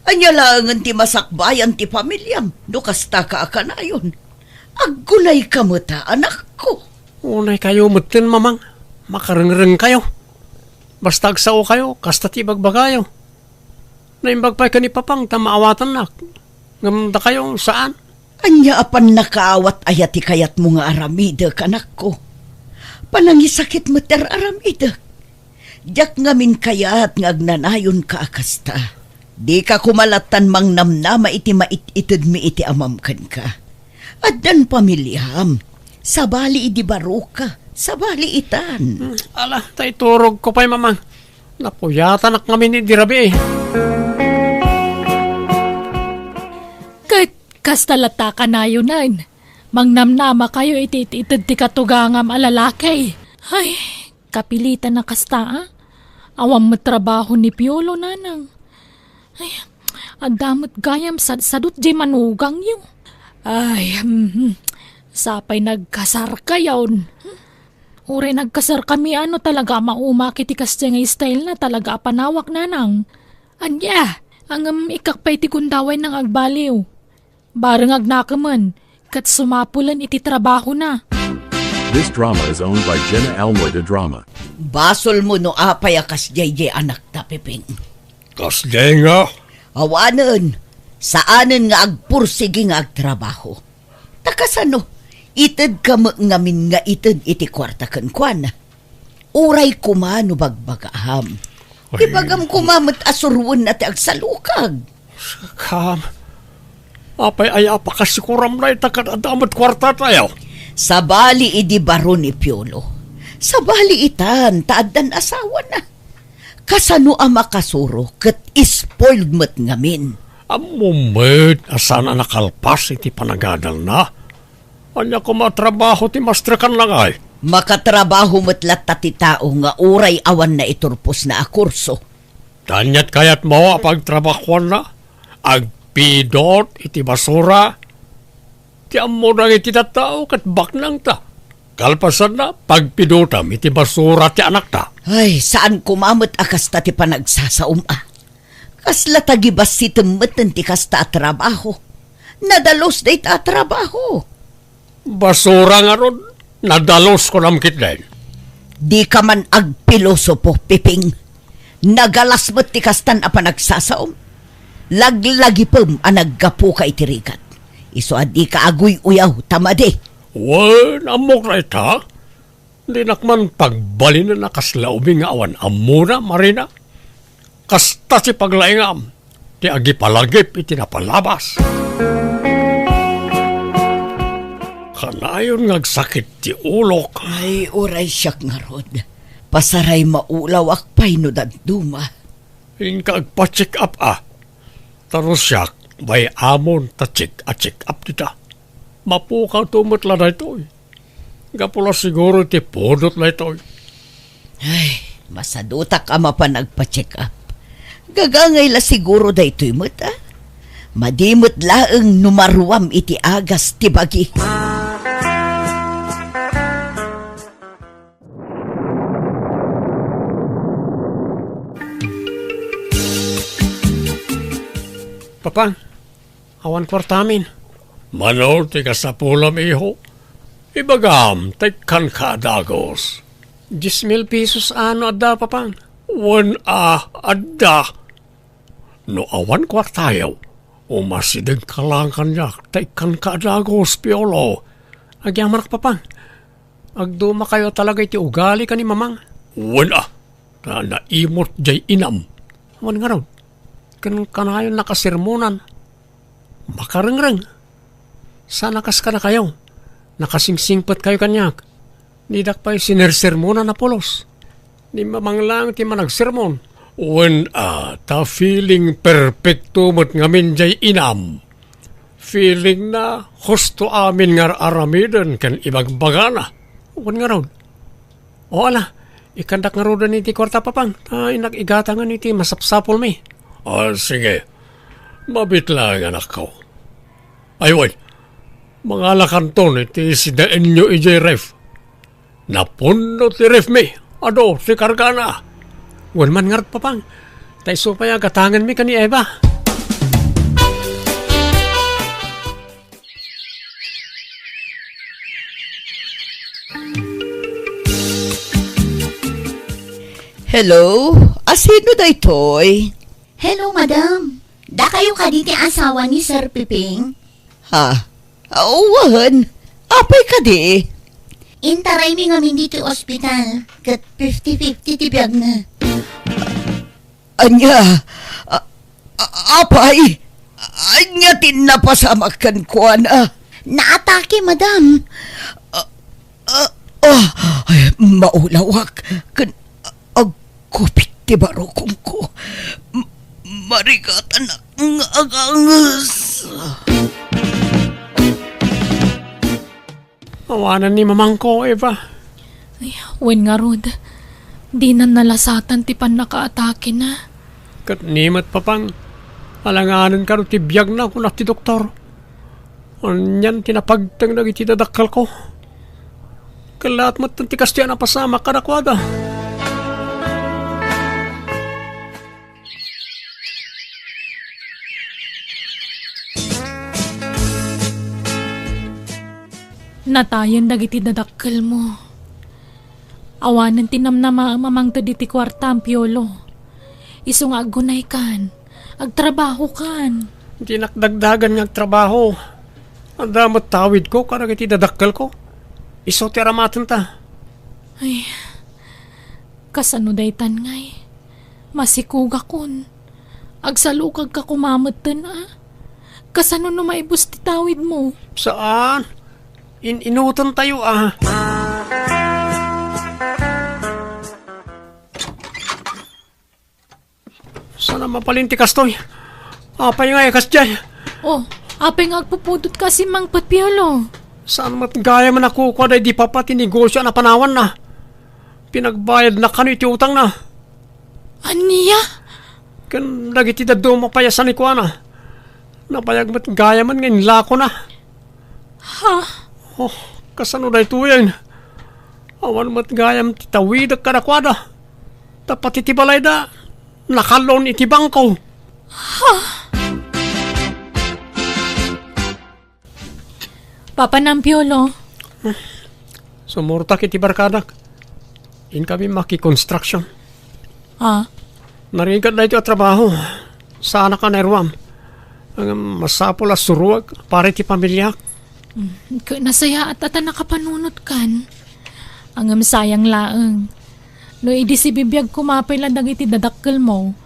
Ania laengen ti masakbayan ti familiam no kastaka a kanayon? Aggunayka met a, anakko. Unaykayo metten, Mamang. Makarengrengkayo. Basta agsaokayo, kasta ti ibagbagayo. Naimbag pay ken ni Papang ta maawatannak. Ngem dakayo, saan. Ania a pannakaawat aya ti kayatmo nga aramidek, anakko? Panangisakit met ti ar-aramidek. Diak ngamin kayat nga agnanayonka a kasta. Dika koma lattan mangnamnama iti mait-itedmi iti amam kenka. Addan pamiliam. Sabali idi baroka. Sabali itan. Hmm, ala, ta iturogko pay, Mamang. Napuyatanak ngamin idi rabii. Ket kasta latta kanayonen, mangnamnamakayo iti it-ited ti katugangam a lalaki. Ay, kapilitan a kasta, a. Awan met trabaho ni Piolo, nanang. Ay, adda met gayam sadsadot diay manugangyo. Ay, mhm. Sapay nagkasarkayon. Uray nagkasarkami, ano, talaga a maumak iti kasdiay nga style na, talaga a panawak, nanang. Ania, ngem ikkak pay ti gundaway nang agbaliw. Bareng agnakemen, ket sumapulen iti trabahona. This drama is owned by Jenna Almoy de Drama. Basolmo no apay a kasdiay diay anakta, Piping. Kasdiay nga? Awanen, saanen nga agpursigi nga agtrabaho. Ta kasano, itedka met ngamin nga ited iti kuarta kenkuana. Uray koma no bagbagaam. Ay. Ibagam koma met a suroenna ti agsalukag. Sakam. Apay aya a pakasikoram dayta ket adda met kuartatayo? Sabali idi baro ni Piolo. Sabali itan ta addan asawana. Kasano a makasuro ket spoiled met ngamin? Ammom met a saan a nakalpas iti panagadalna. Ania koma a trabaho ti masterkanna ngay? Makatrabaho met latta ti tao nga uray awan naiturposna a kurso. Ania ti kayatmo a pagtrabahoanna? Agpidot iti basura? Ti ammo dagiti tattao ket baknangta. Kalpasanna, pagpidotam iti basura ti anakta. Ay, saan koma met a kasta ti panagsasaom, a. Kasla tagibassitem metten ti kasta a trabaho. Nadalus dayta a trabaho. Basura ngarud, nadalus kunam ketdin. Dika man agpilosopo, Piping. Nagalas met ti kastan a panagsasaom. Laglagipem a naggapuka iti rigat. Isu a dika aguy-uyaw ta madi. Wen, ammok dayta. Dinak man pagbalinen a kasla ubing nga awan ammona, Marina. Kasta ti paglaingam ti agipalagip iti napalabas. Kanayon nga agsakit ti ulok. Ay, uray siak ngarud. Pasaray maulawak pay no dadduma. Inka agpa-check up, a. Ta no siak, bay-amon ta check a check up dita. Mapukawto met la daytoy. Gapu la siguro iti pudot daytoy. Ay, masadutak a mapan agpa-check up. Gagangay la siguro daytoy met, a. Madi met laeng no maruam iti agas ti bagi. Papa, awan kuartamin. Mano ti kasapulam, iho? Ibagam, ta ikkanka a dagus. Dies mil pesos a no adda, Papa. Wen a, adda. No awan kuartayo, umasidegka laeng kaniak, ta ikkanka a dagus, Piolo. Agyamanak, Papa. Agdumakayo talaga iti ugali ken ni Mamang. Wen a, ta naimot jay inam. Wen ngarud, ken kanayon nakasermonan. Makarengreng. Saan a kas kadakayo, nakasingsingpetkayo kaniak. Didak pay sinersermonan a pulos. Ni Mamang laeng ti managsermon. Wen a, ta feeling perfecto met ngamin jay inam. Feeling na husto amin nga aramiden ken ibagbagana. Wen ngarud. O ala, ikkandak ngaruden iti kuarta, Papa. Ta innak igatangen iti masapsapulmi. Ah, sige. Mabiit laeng, anakko. Ay, wen, mangalakanton iti sidaenyo idiay ref. Napunno ti refmi. Adu ti kargana. Wen man ngarud, Papa. Ta isu pay a gatangenmi ken ni Eva. Hello? Asino daytoy? Hello, madam. Dakayo kadi ti asawa ni Sir Piping? Ha? Awan. Apay kadi? Intaraymi ngamin ditoy ospital, ket fifty fifty ti biagna. Ania? A-, a-, apay? Ania ti napasamak kenkuana? Naatake, madam. Ah, ah, ah, ay, maulawak. Ken agkupit ti barukongko. M-, marigatanak nga aganges. Awanan ni mamangko, Eva. Ay, wen ngarud, dinan nalasatan ti pannakaatakena. Ket ni met, Papang, alanganen kano ti biagna, kuna ti doktor. Anian ti napagteng dagiti dadakkelko? Kellaat metten ti kastoy a napasamak kadakuada. Natayen dagiti dadakkelmo. Awanen ti namnamaem a mangted iti kuartam, Piolo. Isu nga aggunaykan, agtrabahokan. Dinak dagdagan nga agtrabaho. Adda met tawidko kadagiti dadakkelko. Isu ti aramatenta. Ay, kasano daytan ngay? Masikugakon. Agsalukagka koma metten, a? Kasano no maibus ti tawidmo? Saan? In-inutentayo, a. Saan a mabalin ti kastoy? Apay nga ikas jay? Oh, apay nga agpupudotka a simmangpet, Piolo? Saan met gayam a kukua daydi papa ti negosio a napanawanna? Pinagbayadna kano iti utangna. Ania? Ken dagiti dadduma pay a sanikuana. Nabayag met gayamen nga inlakona. Ha? Oh, kasano daytoyen? Awan met gayam ti tawidek kadakuada. Ta pati ti balayda, nakallon iti bangko. Ha? Papanam, Piolo. Sumurtak iti barkadak. Inkami makikonstruction. Ah? Narigat daytoy a trabaho. Saanak a nairuam. Ngem masapul a suruek para iti pamiliak. Mm, ket nasayaat a ta nakapanunotkan. Ngem sayang laeng. No idi sibibiag koma pay la dagiti dadakkelmo,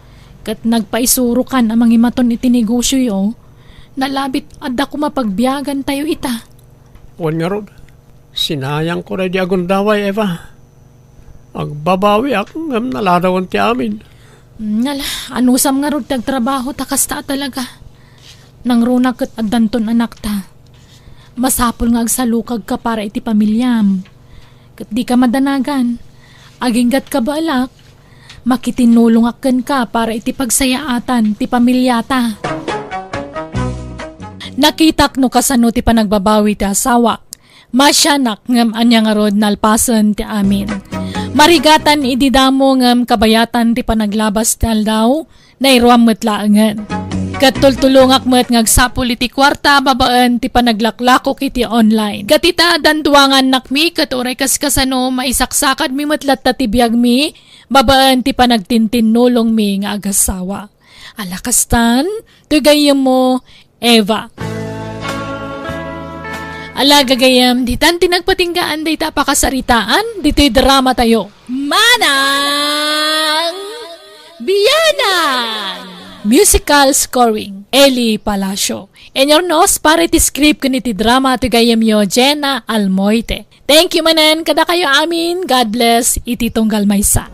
ket nagpaisurokan a mangimaton iti negosioyo, nalabit adda koma pagbiagantayo ita. Wen ngarud, sinayangko daydi a gundaway, Eva. Agbabawiak ngem naladawen ti amin. Ngala, anusam ngarud ti agtrabaho ta kasta a talaga. Nangruna ket addanton anakta. Masapul nga agsalukagka para iti pamiliam. Ket dika madanagan. Aginggatka baalak, makitinulongak kenka para iti pagsayaatan ti pamiliata. Nakitak no kasano ti panagbabawi ti asawak. Masianak ngem ania ngarud nalpasen ti amin. Marigatan idi damo ngem kabayatan ti panaglabas ti aldaw, nairuam met laengen. Ket tultulongak met nga agsapul iti kuarta babaen ti panaglaklakok iti online. Ket ita, danduangannakmi ket uray kaskasano, maisaksakadmi met latta ti biagmi babaen ti panagtintinnulongmi nga agasawa. Ala kastan, ti gayyemmo, Eva. Ala gagayyem, ditan ti nagpatinggaan dayta a pakasaritaan ditoy drama tayo. Manang Bianang! Musical scoring, Eli Palacio. Inurnos para iti script ken iti drama ti gayyemyo, Jenna Almoite. Thank you manen kadakayo amin. God bless iti tunggal maysa.